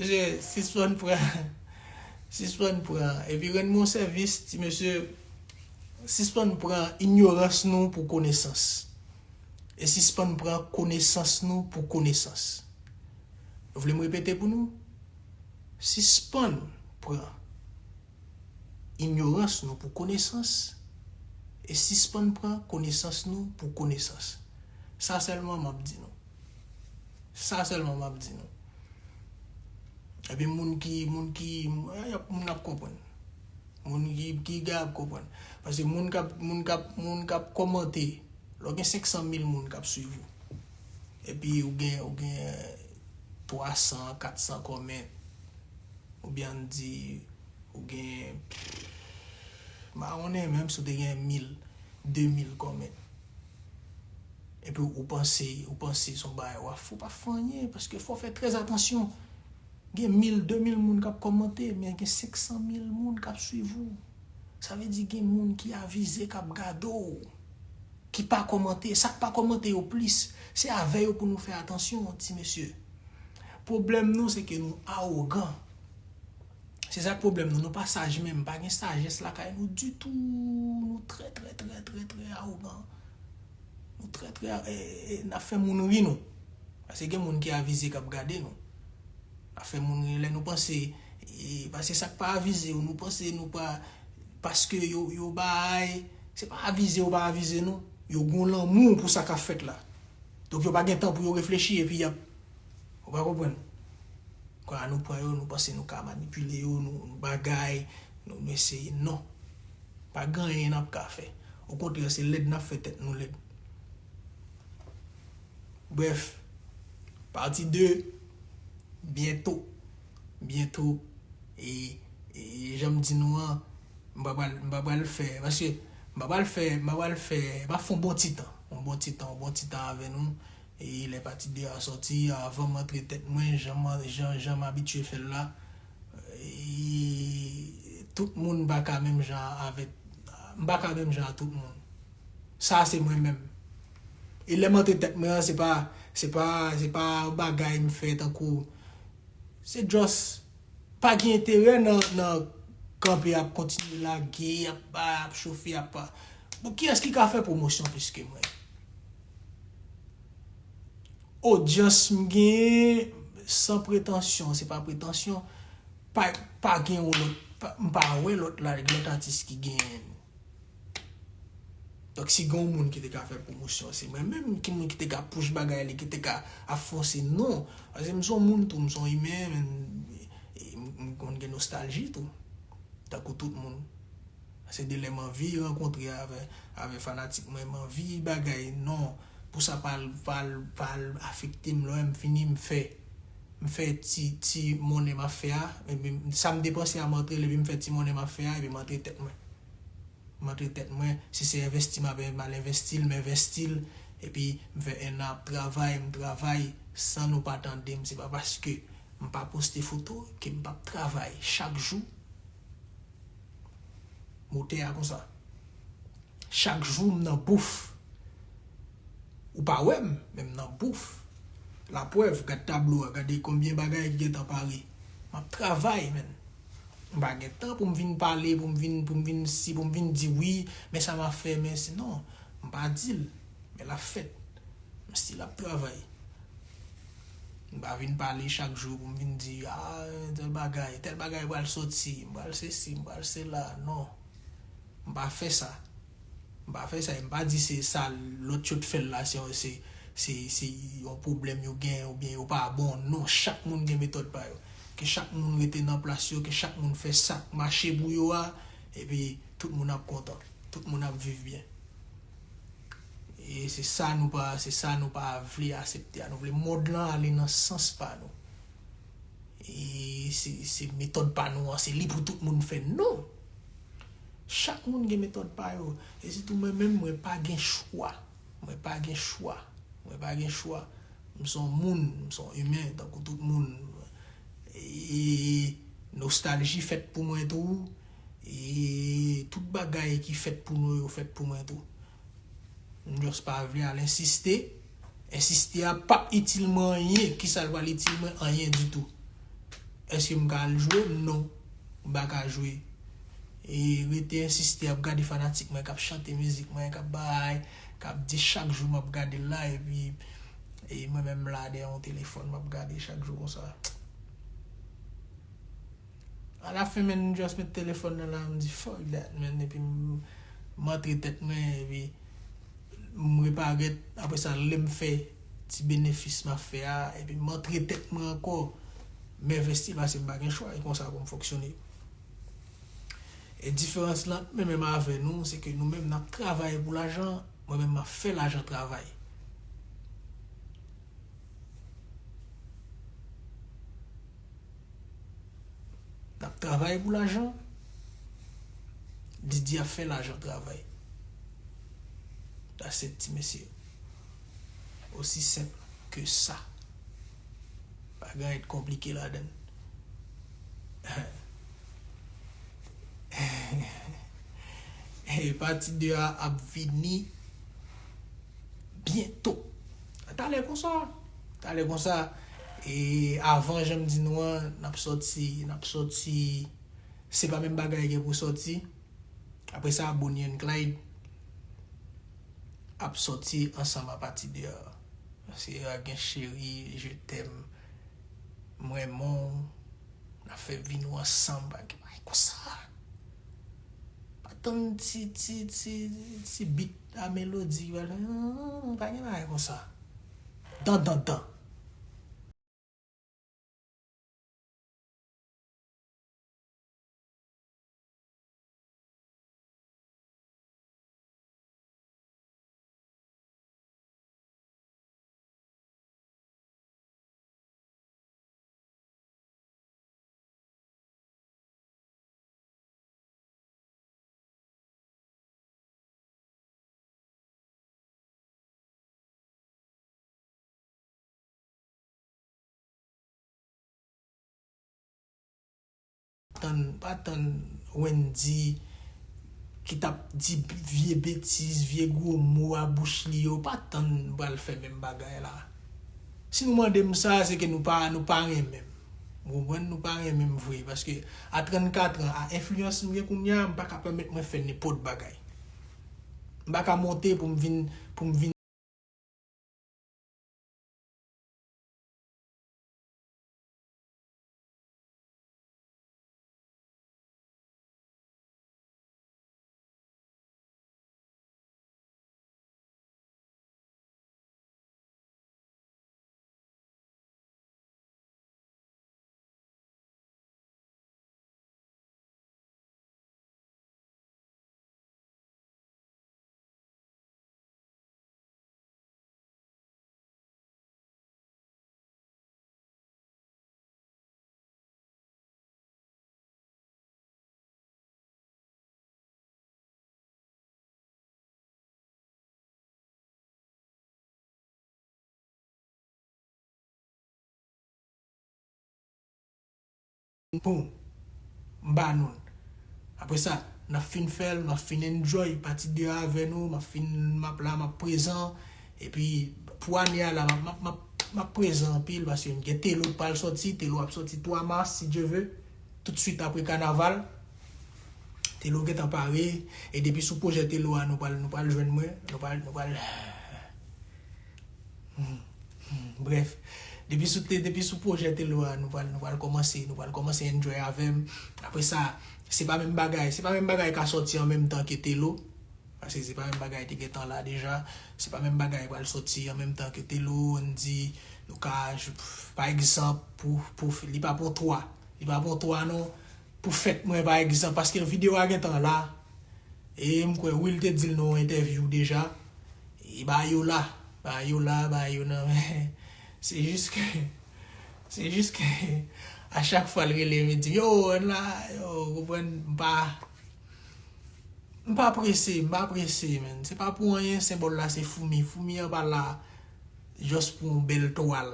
Mesye, sispann pran, sispann pran, epi rann mwen yon sèvis, ti mesye, sispann pran inyorans nou pou konesans. E sispann pran konesans nou pou konesans. Nou vle m repete pou nou? Sispann pran inyorans nou pou konesans, E sispann pran konesans nou pou konesans. Sa sèlman m ap di nou. Sa sèlman m ap di nou. Epi moun ki, moun ki, y ap, moun ap konprann. Moun ki, ki gen ap konprann. Paske moun k ap, moun k ap, moun k ap kòmante, lè w gen senk san mil moun k ap swiv ou. Epi ou gen, ou gen twa san, kat san kòmant. Oubyen ann di, ou gen, m pa konnen menm si w te gen mil, de mil kòmant. Epi ou panse, ou panse se yon bagay w ap fè, w pa fè anyen, paske fò w fè trè atansyon. Gen mil, de mil moun k ap kòmante, men gen senk san mil moun k ap swiv ou. Sa vle di gen moun ki avize k ap gade w, ki pa kòmante. Sa k pa kòmante yo plis, se avè yo pou nou fè atansyon, ti mesye. Pwoblèm nou, se ke nou awogan. Se sa k pwoblèm nou. Nou pa saj menm. Pa gen sajès lakay nou ditou. Nou trè, trè, trè, trè, trè awogan. Nou trè, trè, e, e, n ap fè moun ri nou. Paske gen moun ki avize k ap gade nou. N ap fè moun ri lè nou panse, e, paske sa k pa avize yo, nou panse nou pa, paske yo, yo bay, se pa avize yo pa avize nou. Yo gon lanmou pou sa k ap fèt la. Donk yo pa gen tan pou yo reflechi epi y ap, ou pa konprann? Kwa nou pran yo, nou panse nou ka manipile yo, nou, nou bagay, nou, nou eseye. Non. Pa gen anyen n ap ka fè. Okontrè, se lèd n ap fè tèt nou lèd. Brèf, pati de, byento. Byento. E, e jan m di nou an, m pa pral, m pa pral fè, paske m pa pral fè, m pa pral fè, m ap fè yon bon ti tan. Yon bon ti tan, yon bon ti tan avè nou. E lè pati de a sòti, avan m antre tèt mwen, jan m, jan, jan m abitye fè l la, e tout moun pa ka menm jan avèk, m pa ka menm jan a tout moun. Sa se mwen menm. E lè m antre tèt mwen an, se pa, se pa, se pa bagay m fè tankou, se just pa gen enterè nan, nan kanpe ap kontinye lage, ap, ap chofe, ap, bon, kiyès ki ka fè pwomosyon plis ke mwen? Odyans m genyen, san pretansyon, se pa pretansyon, pa, pa gen yon lòt, pa, m pa wè lòt la, lòt atis ki genyen. Donk, si gen yon moun ki te ka fè pwomosyon, se mwen menm ki moun ki te ka push bagay li, ki te ka ap fòse, non. Paske m se yon moun tou, m se yon imen, men, e, m, m konn gen nostalji tou. Tankou tout moun. Se de lè m anvi rankontre avè, avè fanatik mwen, m anvi bagay, non. Pou sa pa al, pa al, pa al afekte m, lè m fini, m fè, m fè ti, ti monnen m ap fè a, epi sa m depanse a m antre l, epi m fè ti monnen m ap fè a, epi m antre tèt mwen. M antre tèt mwen, si se envesti m ap, m al envesti l, m envesti l, epi m fè ennan ap travay, m travay, san nou pa tande m, se pa paske m pa poste foto ke m p ap travay chak jou. Motè a konsa. Chak jou m nan bouf. Ou pa wè m, men m nan bouf. Laprèv, gad tablo a, gade konbyen bagay ki gentan pare. M ap travay, menn. M pa gen tan pou m vin pale, pou m vin, pou m vin si, pou m vin di wi, men sa m ap fè, men si, non, m pa di l, men l ap fèt. M still ap travay. M pa vin pale chak jou pou m vin di, ah, tèl bagay, tèl bagay pral soti, m pral sesi, m pral sela, non. M pa fè sa. M pa fè sa, e m pa di se sa lòt yo t fè l la, se, se, se, se yon pwoblèm yo gen, oubyen yo pa bon. Non, chak moun gen metòd pa yo. Ke chak moun rete nan plas yo, ke chak moun fè sa k mache pou yo a, epi tout moun ap kontan. Tout moun ap viv byen. E se sa nou pa, se sa nou pa vle aksepte a. Nou vle mond lan ale nan sans pa nou. E se, se metòd pa nou an, se li pou tout moun fè. Non! Chak moun gen metòd pa yo. E sitou mwen menm, mwen pa gen chwa. Mwen pa gen chwa. Mwen pa gen chwa. M se yon moun, m se yon imen, tankou tout moun. E nostalji fèt pou mwen tou. E tout bagay ki fèt pou nou yo fèt pou mwen tou. M just pa vle al ensiste. Ensiste a p ap itil mwen anyen. Kisa l pral itil mwen? Anyen ditou. Èske m ka al jwe? Non. M pa ka jwe. E rete ensiste ap gade fanatik mwen k ap chante mizik mwen, k ap bay, k ap di chak jou m ap gade l la, epi e mwen menm la dèyè yon telefòn m ap gade chak jou konsa. Alafen, menn, m just met telefòn nan la, m di, "Fuck that, menn," epi m, M antre tèt mwen, epi m reparèt, apre sa, lè m fè ti benefis m ap fè a, epi m antre tèt mwen ankò, m envesti paske m pa gen chwa, e konsa pou m fonksyone. E diferans lan ant mwen menm avè nou, se ke nou menm n ap travay pou lajan, mwen menm m ap fè lajan travay. N ap travay pou lajan, Didi ap fè lajan travay. That's it, ti mesye. Osi senp ke sa. Pa gen anyen de konplike ladan l. E pati de a ap vini byento. Talè konsa. Talè konsa. E avan, jan m di nou an, n ap sòti, n ap sòti. Se pa menm bagay gen pou sòti. Apre sa, Bonnie and Clyde ap sòti ansanm apati de a. Se a gen cheri, je t'aime, m renmen w, n ap fè vi nou ansanm, pa gen bagay konsa. Pa tann ti, ti, ti, ti bit a melodi ki pral fè, non, non, non, pa gen bagay konsa. Tan, tan, tan. Tann, pa tann Wendy ki t ap di vye betiz, vye gwo mo a bouch li yo, pa tann m pral fè menm bagay la. Si nou mande m sa, se ke nou pa, nou pa renmen m. Ou konprann? Nou pa renmen m vre, paske a trannkat an, a enfliyans m gen kounye a, m pa ka pèmèt mwen fè nenpòt bagay. M pa ka monte pou m vin, pou m vin Bon, m ba nou l. Apre sa, n ap fin fè l, m ap fin enjoy pati de a avè nou, m ap fin, m ap la, m ap prezan. Epi, pou ane a la, m ap, m ap, m ap, m ap prezan anpil, paske m gen Telo k pral sòti, Telo ap sòti twa mas, si Dye ve, toutswit apre kanaval. Telo gentan pare, e depi sou pwojè Telo a, nou pral, nou pral jwenn mwen, nou pral, nou pral, Hmm, hmm, brèf, depi sou te, depi sou pwojè Telo a, nou pral, nou pral kòmanse, nou pral kòmanse enjoy avè m. Apre sa, se pa menm bagay, se pa menm bagay ka sòti an menm tan ke Telo. Paske se pa menm bagay te gentan la deja. Se pa menm bagay pral sòti an menm tan ke Telo, ann di, nou ka, pa egzanp, pou, pou, li pa pou twa. Li pa pou twa non. Pou fèt mwen, pa egzanp, paske videyo a gentan la. E m kwè Will te di l nan yon entèvyou deja. E ba yo la, ba yo la, ba yo nan men. Se jis ke, se jis ke, a chak fwa l rele m, li di m, yo, ann la, yo, konprann, m pa, m pa prese, m pa prese, menn. Se pa pou anyen, senbòl la se foumi. Foumi an pa la just pou yon bèl twal.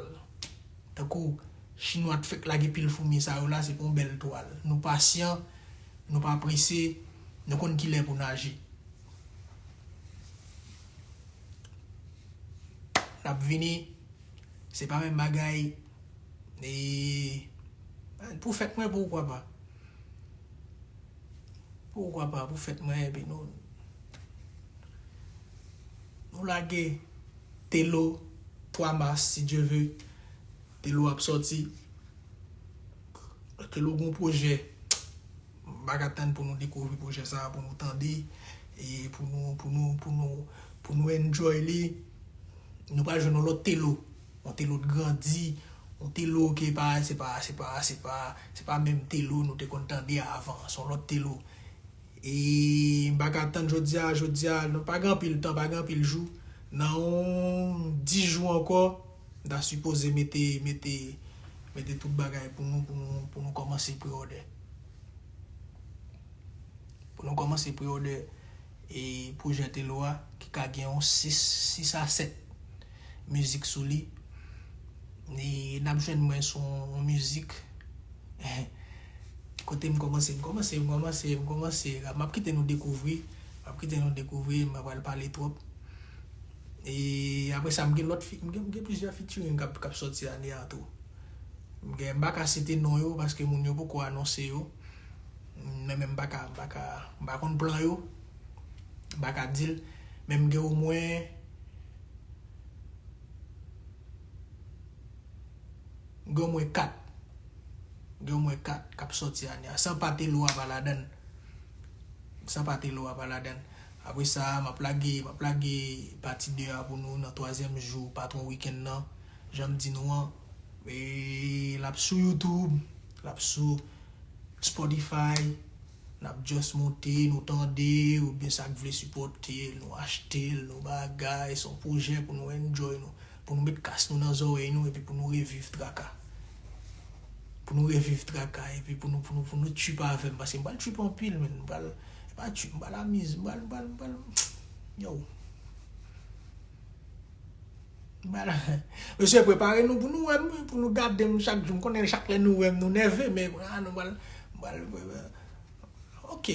Tankou Chinwa t fèk lage pil foumi sa yo la, se pou yon bèl twal. Nou pasyan, nou pa prese, nou konn kilè pou n aji. N ap vini, se pa menm bagay. E pou fèt mwen, poukwa pa? Poukwa pa, pou fèt mwen, epi nou, nou lage Telo, twa mas, si Dye ve. Telo ap sòti. Telo gon pwojè. M pa ka tann pou nou dekouvri pwojè sa a, pou nou tande. E pou nou, pou nou, pou nou, pou nou enjoy li, nou pral jwenn yon lòt Telo. Yon Telo k grandi, yon Telo ke pa, se pa, se pa, se pa, se pa menm Telo nou te konn tande avan, se yon lòt Telo. E m pa ka tann jodi a, jodi a, nou pa gen anpil tan, pa gen anpil jou. Nan yon dis jou ankò, m ta sipoze mete, mete, mete tout bagay pou nou, pou nou, pou nou kòmanse pre-order. Pou nou kòmanse pre-order e pwojè Telo a, ki ka gen yon sis, sis a sèt mizik sou li. E n ap jwenn mwen sou yon mizik. Kote m kòmanse, m kòmanse, m kòmanse, m kòmanse. M ap kite nou dekouvri. M ap kite nou dekouvri, m pa pral pale twòp. E apre sa, m gen lòt fi, m gen, m gen plizyè featuring k ap, k ap sòti ane a tou. M gen, m pa ka site non yo paske moun yo poko anonse yo. Men, men m pa ka, m pa ka, m pa konn plan yo. M pa ka di l. Men m gen omwen, m gen omwen kat. M gen omwen kat k ap sòti ane a. San pa Telo a pa ladann. San pa Telo a pa ladann. Apre sa, m ap lage, m ap lage pati de a pou nou nan twazyèm jou patwon wikenn nan. Jan m di nou an, e l ap sou YouTube, l ap sou Spotify. N ap just monte, nou tande, oubyen sa k vle sipòte l, nou achte l, nou bagay, se yon pwojè pou nou enjoy nou, pou nou met kas nou nan zòrèy nou, epi pou nou reviv traka. Pou nou reviv traka, epi pou nou, pou nou, pou nou trip avè m, paske m pral trip anpil, men m pral, m pral trip, m pral amize, m pral, m pral, m pral, yo. M pral, mesye, prepare nou pou nou wè m, pou nou gade m chak jou. M konnen chak lè nou wè m, nou nève, men, ah, nou pral, m pral, ok.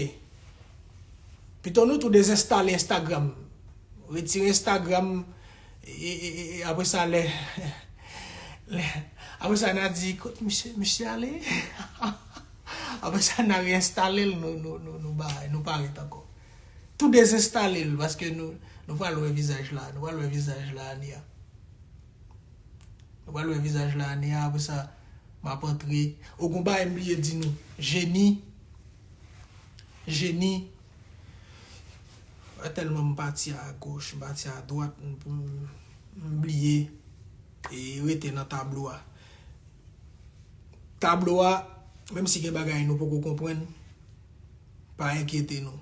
Pito nou tou dezenstale Instagram. Retire Instagram, e, e, e, e, apre sa, lè, lè, apre sa, n a di, "Kot misye, misye ale?" Apre sa, n a reenstale l, nou, nou, nou, nou ba, nou parèt ankò. Tou dezenstale l, paske nou, nou pral wè vizaj la, nou pral wè vizaj la ane a. Nou pral wè vizaj la ane a, apre sa, m ap antre. O, gon bagay m bliye di nou. Jeni. Jeni. Tèlman m pati a goch, m pati a dwat, m, m, m bliye. E rete nan tablo a. Tablo a, menm si gen bagay nou poko konprann, pa enkyete nou.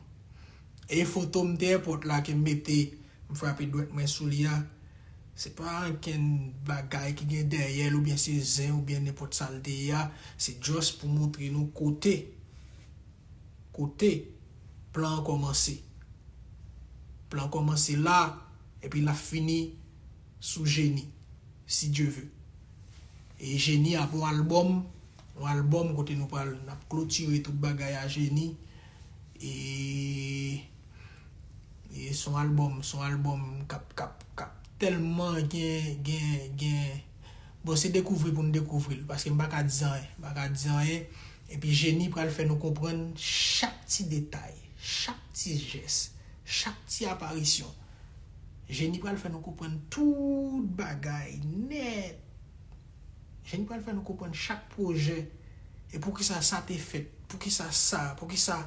E foto m dèyè pòt la ke m mete, m frape dwèt mwen sou li a, se pa ankenn bagay ki gen dèyè l oubyen se zen oubyen nenpòt sa l te ye a, se just pou montre nou kote, kote plan an kòmanse. Plan an kòmanse la, epi l ap fini sou Jeni, si Dye ve. E Jeni ap yon albòm, yon albòm kote nou pral, n ap klotire tout bagay a Jeni. E, e se yon albòm, se yon albòm k ap, k ap, k ap tèlman gen, gen, gen, bon, se dekouvri pou n dekouvri l, paske m pa ka di anyen, m pa ka di anyen. Epi Jeni pral fè nou konprann chak ti detay, chak ti jès, chak ti aparisyon. Jeni pral fè nou konprann tout bagay nèt. Jeni pral fè nou konprann chak pwojè. E poukisa sa te fèt? Poukisa sa? Poukisa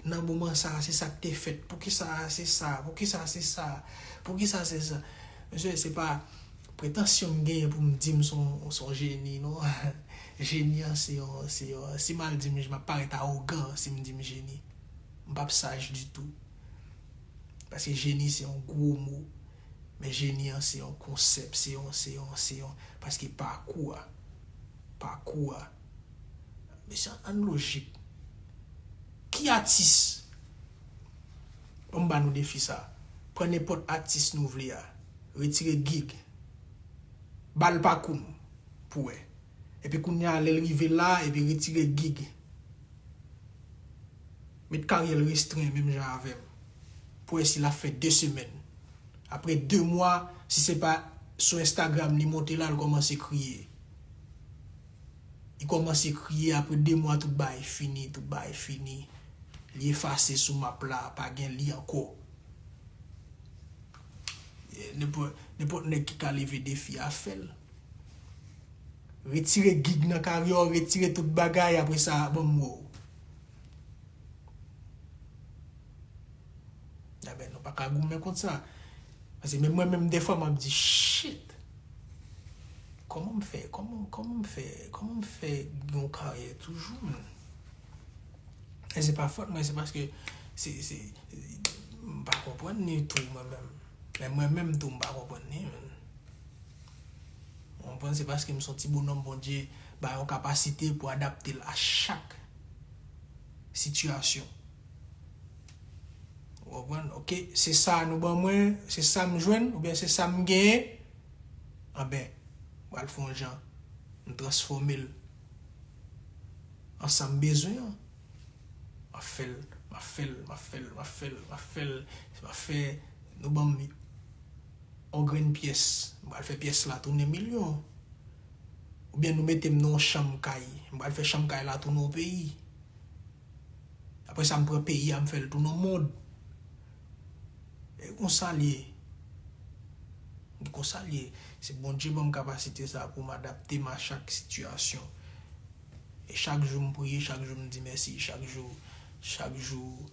nan moman sa a se sa k te fèt? Poukisa se sa? Poukisa se sa? Poukisa se sa? Mesye, se pa pretansyon m genyen pou m di m se yon, se yon jeni, non. Jeni an, se yon, se yon, si m al di m, m ap parèt awogan si m di m jeni. M p ap saj ditou. Paske jeni se yon gwo mo. Men jeni an se yon konsèp, se yon, se yon, se yon, paske pakou a, pakou a, mesye, ann lojik. Ki atis? Ban m ba nou defi sa. Pran nenpòt atis nou vle a. Retire gig. Ba l pakou m pou wè. Epi kounye a, lè l rive la, epi retire gig. Met karyè l restren menm jan avè m. Pou wè si l ap fè de semèn. Apre de mwa, si se pa sou Instagram li monte la, l kòmanse kriye. Li kòmanse kriye, apre de mwa, tout bagay fini, tout bagay fini. Li efase sou map la, pa gen li ankò. Nenpòt, nenpòt nèg ki ka leve defi a, fè l. Retire gig nan karyè w, retire tout bagay, apre sa, ban m wè w. Ebyen, nou pa ka goumen kont sa. Paske menm mwen menm, defwa, m ap di, shit! Kòman m fè, kòman, kòman m fè, kòman m fè gen yon karyè toujou, man? E se pa fòt mwen, se paske se, se, m pa konprann li tou, mwen menm. Men mwen menm tou, m pa konprann li, man. Ou konprann? Se paske m se yon ti bonòm Bondye ba yon kapasite pou adapte l a chak sitiyasyon. Ou konprann? Oke, se sa nou ban mwen, se sa m jwenn, oubyen se sa m genyen. Anben, m pral fè yon jan, m transfòme l an sa m bezwen an. M ap fè l, m ap fè l, m ap fè l, m ap fè l, m ap fè l, m ap fè, nou ban m yon grenn pyès, m pral fè pyès la tounen milyon. Oubyen nou mete m nan yon chanm kay, m pral fè chanm kay la tounen yon peyi. Apre sa, m pran peyi a, m fè l tounen yon mond. E konsa l ye. E konsa l ye. Se Bondye ban m kapasite sa pou m adapte m a chak sitiyasyon. E chak jou m priye, chak jou m di mèsi, chak jou, chak jou,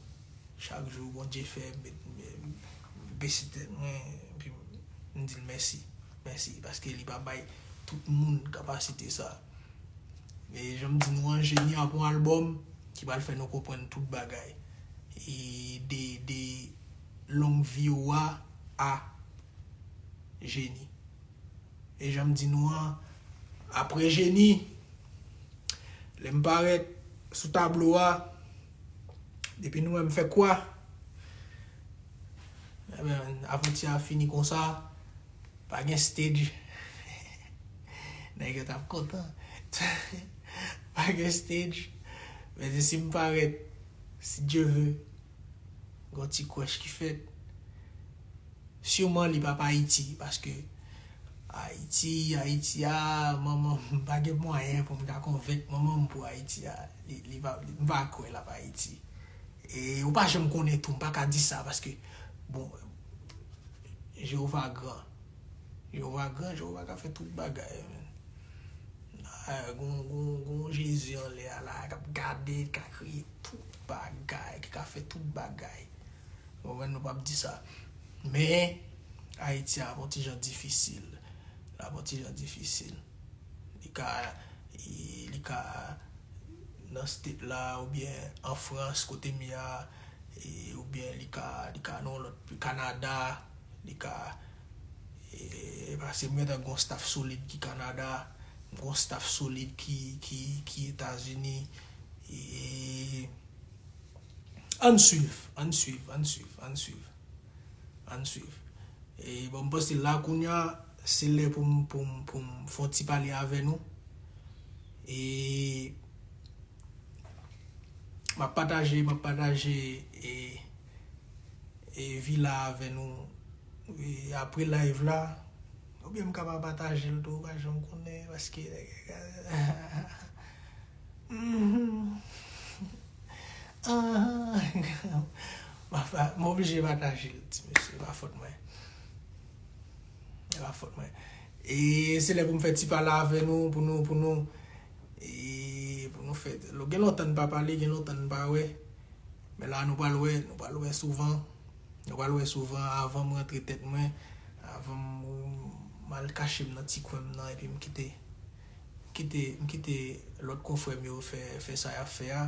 chak jou Bondye fè m, m, m bese tèt mwen, epi m di l mèsi. Mèsi, paske li pa bay tout moun kapasite sa. E jan m di nou an, Jeni ap yon albòm ki pral fè nou konprann tout bagay. E de, de long vi w a, a Jeni. E jan m di nou an, apre Jeni, lè m parèt sou tablo a, depi nou wè m fè kwa, ebyen, avanti a fini konsa, pa gen stage. Nèg yo t ap kontan. Pa gen stage. Men si m parèt, si Dye vle, gon ti kwèch ki fèt. Siman li p ap Ayiti, paske Ayiti, Ayiti a, manman m, m pa gen mwayen pou m ta konvenk manman m pou Ayiti a. Li, li pa, li, m pa kwè l ap Ayiti. E ou pa janm konnen tou, m pa ka di sa, paske, bon, Jewova gran. Jewova gran, Jewova ka fè tout bagay, men. Ah, gon, gon, gon Jezi anlè a la, k ap gade, k ka kreye tout bagay, ki ka fè tout bagay. Ou konprann, nou p ap di sa. Men, Ayiti ap yon ti jan difisil. L ap yon ti jan difisil. Li ka, li ka nan state la, oubyen an Frans, kote m ye a, e, oubyen li ka, li ka nan yon lòt, Kanada, li ka, e, paske m gentan gon staff solid ki Kanada, m gon staff solid ki, ki, ki Etazini, e, ann swiv, ann swiv, ann swiv, ann swiv, ann swiv. E, bon, m panse la kounye a, se lè pou m, pou m, pou m fè yon ti pale avè nou. E, m ap pataje, m ap pataje, e, e, vila avè nou, e, apre live la, oubyen m ka pa pataje l tou, ou pa janm konnen, paske, mhm. Ah, m ap, m oblije pataje l, ti mesye, e pa fòt mwen. E pa fòt mwen. E se lè pou m fè ti pale avè nou, pou nou, pou nou, e pou nou fè, gen lontan n pa pale, gen lontan n pa wè. Men la, nou pral wè, nou pral wè souvan. Nou pral wè souvan, avan m rantre tèt mwen, avan m, m al kache m nan ti kwen m nan, epi m kite, kite, m kite lòt konfrè m yo fè, fè sa y ap fè a.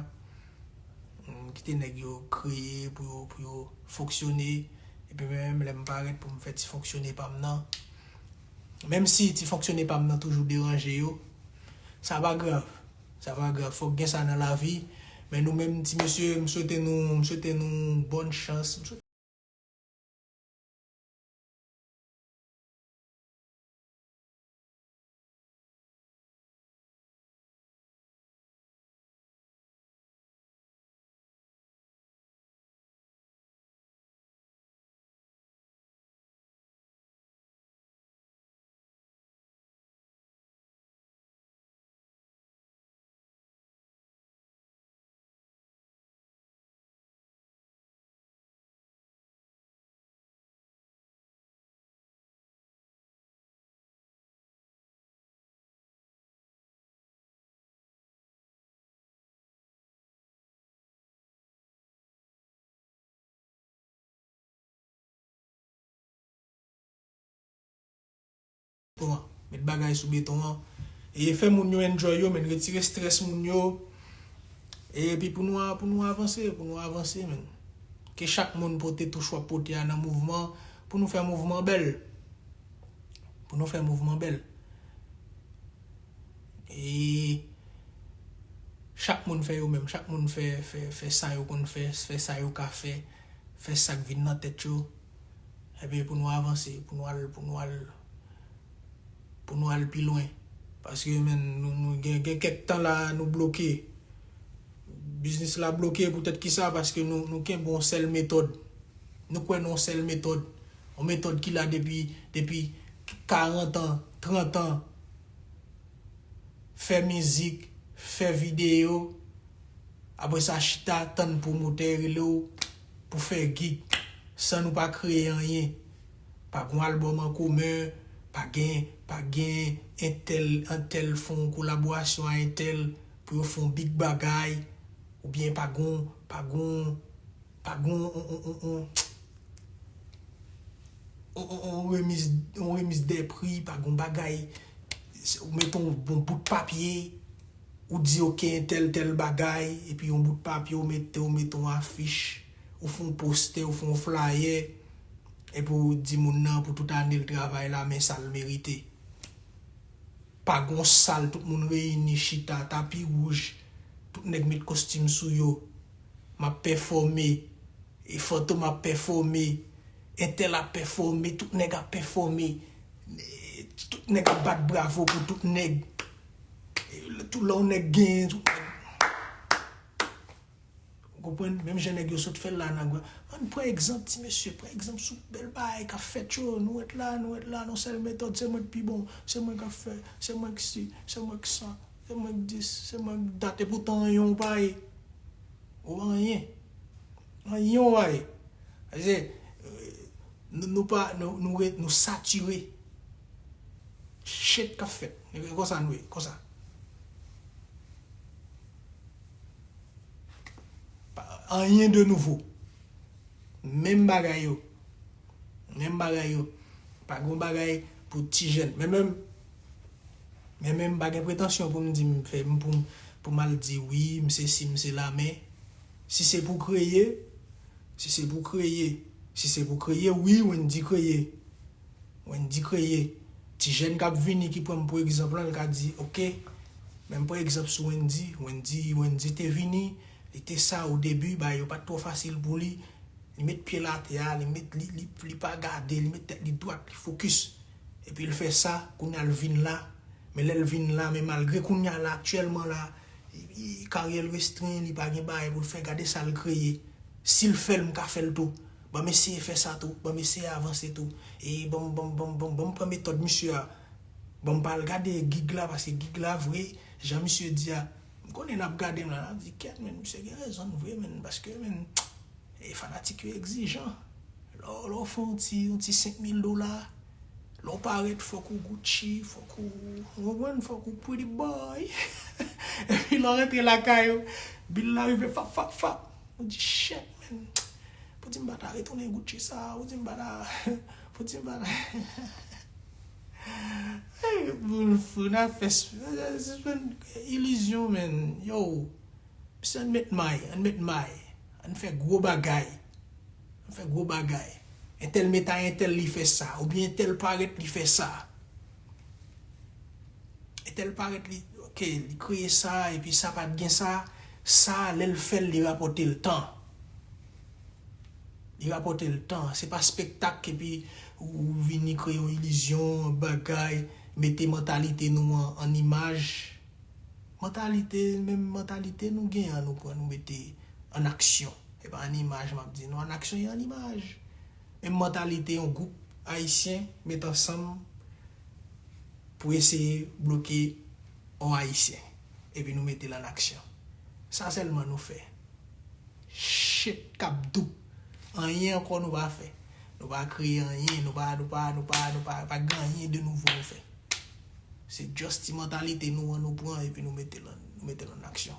M kite nèg yo kreye pou yo, pou yo fonksyone. Epi mwen menm, lè m parèt pou m fè ti fonksyone pa m nan, menm si ti fonksyone pa m nan toujou deranje yo, sa pa grav. Sa pa grav. Fòk gen sa nan lavi. Men nou menm, ti mesye, m swete nou, m swete nou bòn chans. M swete beton an. Met bagay sou beton an. E fè moun yo enjoy yo, men retire strès moun yo. E epi pou nou, pou nou avanse, pou nou avanse, men. Ke chak moun pote touch w ap pote a nan mouvman, pou nou fè mouvman bèl. Pou nou fè mouvman bèl. E chak moun fè yo menm, chak moun fè, fè, fè sa yo konn fè, fè sa yo ka fè, fè sa k vin nan tèt yo. Epi pou nou avanse, pou nou al, pou nou al, pou nou al pi lwen. Paske, men, nou, nou gen, gen kèk tan la, nou bloke. Biznis la bloke poutèt ki sa? Paske nou, nou kenbe yon sèl metòd. Nou kwè nan yon sèl metòd. Yon metòd ki la depi, depi karant an, trant an. Fè mizik, fè videyo, apre sa chita tann pwomotè rele w pou fè gig, san nou pa kreye anyen. Pa gen albòm an komen, pa gen, pa gen entèl, entèl fè yon kolaborasyon a entèl pou yo fè yon big bagay, oubyen pa gen, pa gen, pa gen yon, yon, yon, yon, yon, yon, yon remiz, yon remiz de pri, pa gen yon bagay, ou mete yon bon bout papye, ou di, ok, entèl tèl bagay, epi yon bout papye, ou mete, ou mete yon afich, ou fè yon postè, ou fè yon flayè, epi ou di moun nan pou tout ane l travay la, men sa l merite. Pa gen yon sal, tout moun reyini, chita, tapi wouj, tout nèg met kostim sou yo. M ap pèfòme, e Fantom ap pèfòme, entèl ap pèfòme, tout nèg ap pèfòme, e tout nèg ap bat bravo pou tout nèg. E tout lè yon nèg genyen, tout nèg Ou konprann? Menm jan nèg yo sot fè l la nan gwa. Ann pran egzanp ti mesye, pran egzanp sou bèl bagay k ap fèt yo. Nou ret la, nou ret la, nan sèl metòd, se mwen k pi bon, se mwen k ap fè, se mwen k si, se mwen k sa, se mwen k dis, se mwen k dat. Epoutan anyen w pa ye. Ou anyen. Anyen w pa ye. Paske, euh, nou, nou pa, nou, nou ret, nou satire. Shit k ap fèt. E konsa nou ye, konsa. Pa, anyen de nouvo. Menm bagay yo. Menm bagay yo. Pa gen bagay pou ti jèn. Men menm, men menm, m pa gen pretansyon pou m di m fè, m pou, pou m al di wi, m se si, m se la, men si se pou kreye, si se pou kreye, si se pou kreye, wi, Wendy kreye. Wendy kreye. Ti jèn k ap vini ki pran m pou egzanp lan, l ka di, ok, men m pran egzanp sou Wendy. Wendy, Wendy te vini, li te sa o debi, bagay yo pa t twò fasil pou li. Li met pye l atè a, li met, li, li, li pa gade, li met tèt li dwat, li fokis. Epi l fè sa, kounye a l vin la. Men lè l vin la, men malgre kounye a la, aktyèlman la, li, li, karyè l restren, li pa gen bagay pou l fè, gade sa l kreye. Si l fè l, m ka fè l tou. Ban m eseye fè sa tou, ban m eseye avanse tou. E ban m, ban m, ban m, ban m, ban m pran metòd misye a. Ban m pa al gade gig la, paske gig la vre, jan misye di a, m konnen n ap gade m la, n ap di, kèt, men, misye gen rezon vre, men, paske, men, e fanatik yo egzijan. Lè w, lè w fè yon ti, yon ti senk mil dola, lè w parèt fòk ou Gucci, fòk ou, ou konprann, fòk ou pretty boy. Epi lè w rantre lakay ou, bil la rive fap, fap, fap. Ou di, shit, man. Pou di m pa ta retounen Gucci sa, pou di m pa ta, pou di m pa ta. Hey, moun fou, n ap fè s-, sispann ilizyon, man. Yo, misye, ann met may, ann met may. Ann fè gwo bagay. Ann fè gwo bagay. Entèl met a entèl li fè sa, oubyen entèl parèt li fè sa. Entèl parèt li, ok, li kreye sa, epi sa pa t gen sa. Sa, lè l fè l, li rapòte l tan. Li rapòte l tan. Se pa spektak, epi ou vini kreye yon ilizyon, bagay, mete mantalite nou an, an imaj. Mantalite, menm mantalite nou gen an, nou pran, nou mete an aksyon. E pa an imaj, m ap di nou, an aksyon e an imaj. Menm mantalite yon gwoup ayisyen met ansanm pou eseye bloke yon ayisyen. Epi nou mete l an aksyon. Sa sèlman nou fè. Shit k ap dou. Anyen ankò nou pa fè. Nou pa kreye anyen, nou pa, nou pa, nou pa, nou pa, pa gen anyen de nouvo nou fè. Se just ti mantalite nou an nou pran epi nou mete l an, nou mete l an aksyon.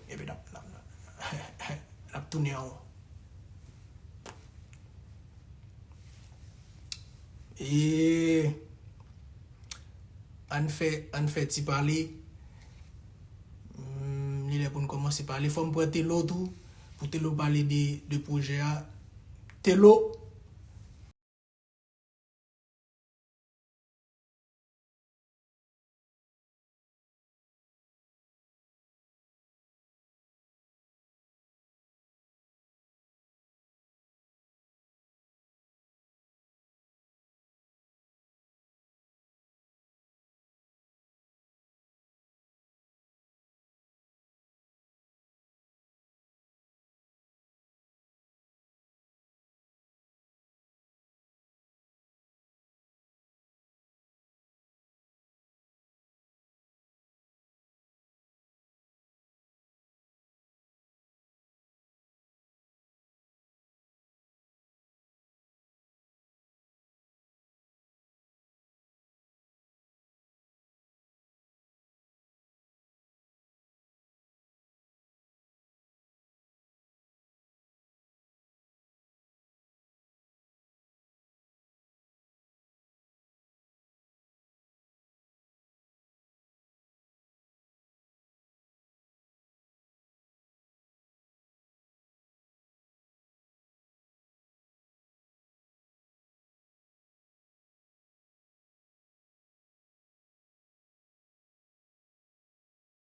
Epi n ap, n ap, n ap, n ap tounen an won. E Ann fè, ann fè ti pale. Hmm, li lè pou n kòmanse pale. Fò m pran Telo tou, pou Telo pale de, de pwojè a. Telo.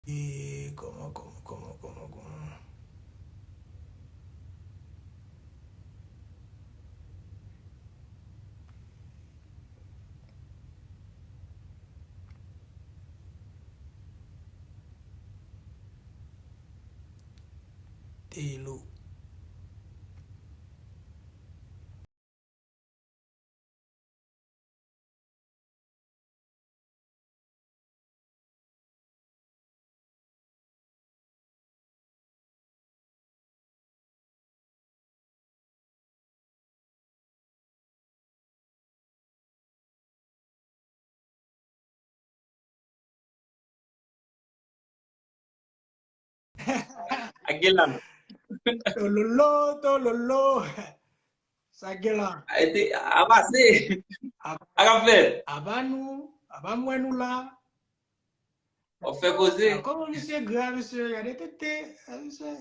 E kòman, kòman, kòman, kòman, kòman? Telo. Ak gen la. Tololo, tololo. Sa gen la. Ayiti, a pase. A, a k ap fèt. Apa nou, apa m wè nou la. W ap fè koze. A, kòman misye gra, misye, gade tete, a, misye.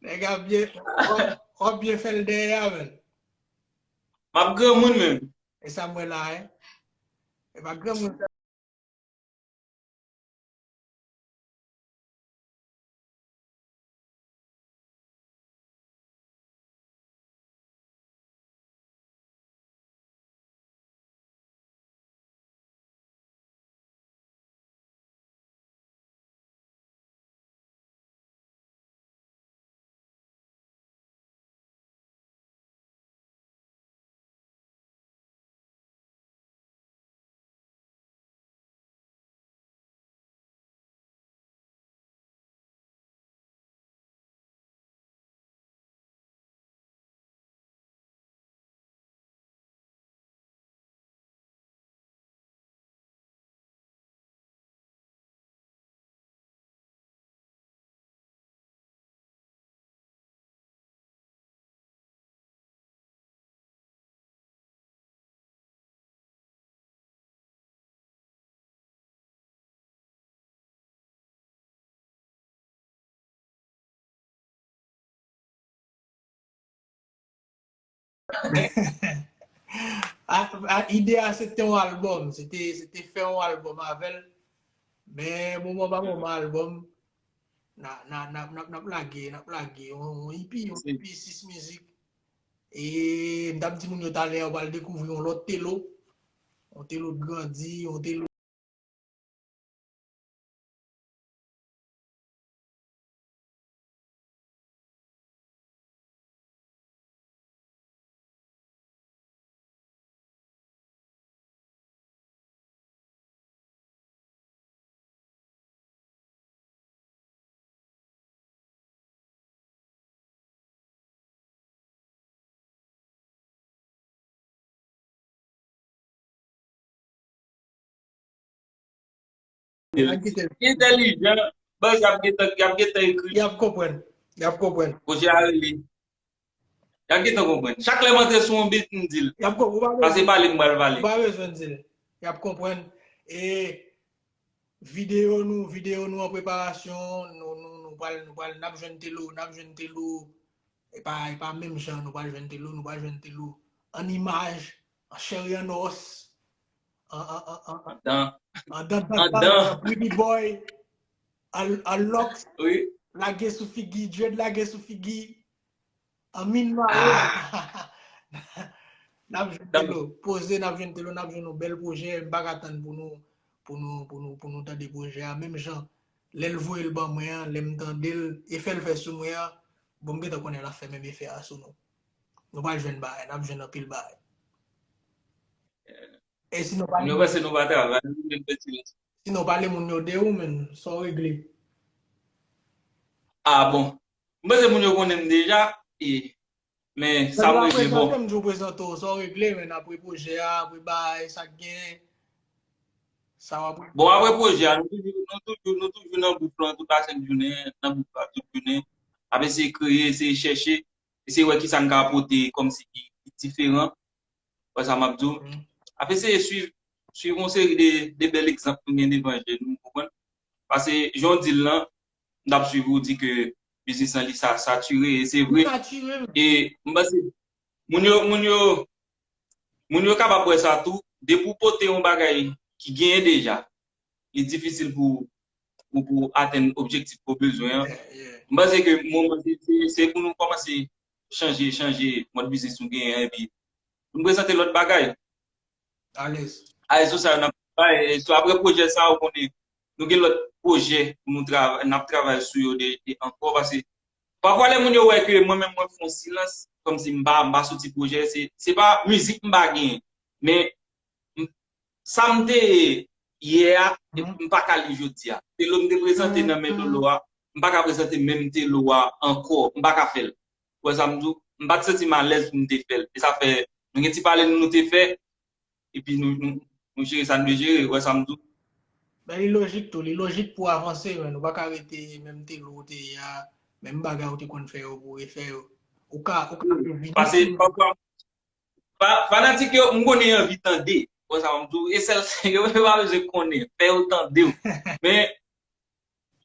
Nèg ap byen, w ap, w ap byen fè l dèyè a, men. M ap granmoun menm. E sa m wè la, en. E pa granmoun. A, a, ide a se te yon albòm, se te, se te fè yon albòm avè l. Men moman pa moman albòm, n a, n a, n a, n a, n ap lage, n ap lage yon, yon E P, yon E P sis mizik. E m t ap di moun yo talè, yo pral dekouvri yon lòt Telo. Yon Telo k grandi, yon Telo. Ki entèlijan, baz, y ap gentan, y ap gentan ekri. Y ap konprann. Y ap konprann. Pwojè a rele. Y ap gentan konprann. Chak lè m antre sou yon beat, m di l, pase pale, m pral pale. Ou pa bezwen di l. Y ap konprann. E videyo nou, videyo nou an preparasyon, nou, nou, nou pral, nou pral, n ap jwenn Telo, n ap jwenn Telo. E pa, e pa menm jan, nou pral jwenn Telo, nou pral jwenn Telo. An imaj, an chè e an os, an, an, an, an, Andan. Andan, Andan. Pretty boy, an, an lòks, Wi. Lage sou figi, dread lage sou figi, an min mare. N ap jwenn Telo, poze, n ap jwenn Telo, n ap jwenn yon bèl pwojè, m pa ka tann pou nou, pou nou, pou nou, pou nou tande pwojè a. Menm jan, lè l voye l ban mwen an, lè m tande l, efè l fè sou mwen an, bon, m gentan konnen l ap fè menm efè a sou nou. Nou pral jwenn bagay, n ap jwenn anpil bagay. E si nou pa Nou panse nou pa travay, nou vin fè silans. Sinon, pale moun yo de ou menm, sa w regle. Ah bon. M panse moun yo konnen m deja, e, men sa m regle bon. M di w prezante w, sa w regle, men apre pwojè a, apre bagay, sa k gen, sa w ap Bon, apre pwojè a, nou toujou, nou toujou, nou toujou nan bouf lan tout la senk jounen, nan bouf la tout jounen. Ap eseye kreye, eseye chèche, eseye wè kisa n ka pote kòmsi ki, ki diferan. Wè sa m ap di w. Ap eseye swiv, swiv yon seri de, de bèl egzanp nou gen devan je nou, w konprann? Paske jan w di l lan, m t ap swiv ou di ke biznis lan li sa, satire, e se vre. Satire. E m panse, moun yo, moun yo, moun yo kapab wè sa tou, depi w pote yon bagay ki genyen deja, li difisil pou, pou, pou atenn objektif ke w bezwen an. Yeah, yeah. M panse ke moman se, se, se pou nou kòmanse chanje, chanje mòd biznis nou genyen an, epi pou n prezante lòt bagay. Alèz. Aye, sou sa yo n ap travay. E sou apre pwojè sa, ou konnen, nou gen lòt pwojè pou nou travay, n ap travay sou yo de, de ankò, paske pafwa lè moun yo wè ke mwen menm mwen fè yon silans, kòmsi m pa, m pa soti pwojè, se, se pa mizik m pa genyen, men m, sa m te ye yè a, m pa ka li jodi a. Telo m te prezante nan men Lolo a, m pa ka prezante menm Telo a ankò, m pa ka fè l. Ou wè sa m di w? M pa t santi m alèz pou m te fè l. E sa fè, nou gen ti pale nou, nou te fè, epi nou, nou, nou jere sa n dwe jere, ou wè sa m di w? Men li lojik tou, li lojik pou avanse, men ou pa ka rete menm Telo ou te ye a, menm bagay ou te konn fè yo pou refè yo. Ou ka, ou ka revini. Paske pafwa, pa, fanatik yo, m konnen yo anvi tande. Ou wè sa m di w? E sèl, yo pa bezwen konnen, fè yo tande w. Men,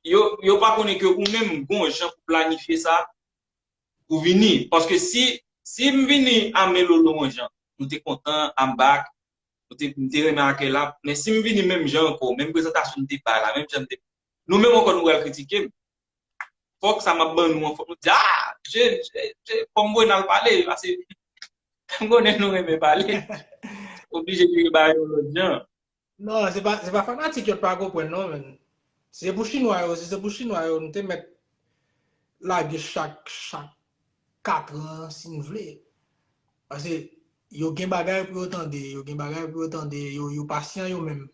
yo, yo pa konnen ke ou menm gon jan pou planifye sa pou vini. Paske si, si m vini a men Lolo yon jan, nou te kontan, I'm back, nou te, m te renmen akèy la, men si m vini menm jan ankò, menm prezantasyon m te bay la, menm jan m te, nou menm ankò nou pral kritike m. Fòk sa m ap ban nou an, fòk nou di, ah, je, je, je, fò m voye n al pale, paske m konnen nou renmen pale. Oblije vire bagay yon lòt jan. Non, se pa, se pa fanatik yo t pa konprann non, men. Si se pou chinwa yo, si se pou chinwa yo, nou te mèt lage chak, chak kat an, si n vle. Paske yo gen bagay pou yo tande, yo gen bagay pou yo tande, yo, yo pasyan yo menm.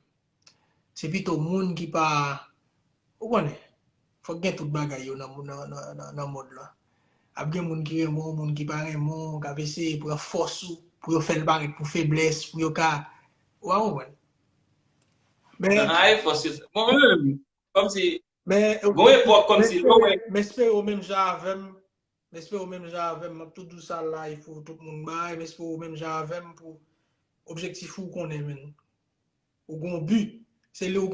Se pito moun ki pa, ou konnen, fòk gen tout bagay yo nan, nan, nan, nan, nan mond lan. Ap gen moun ki renmen w, moun ki pa renmen w, k ap eseye pran fòs ou, pou yo fè l parèt pou feblès, pou yo ka, ou pa konprann? Men, Ay, fòs yo. Bon, mwen menm, kòmsi, men, gon epòk kòmsi, lè w wè, m espere w menm jan avè m, m espere w menm jan avè m, m ap tou di w sa live pou tout moun bay, m espere w menm jan avè m pou objektif ou konnen, men. Ou gon bi. Se li ou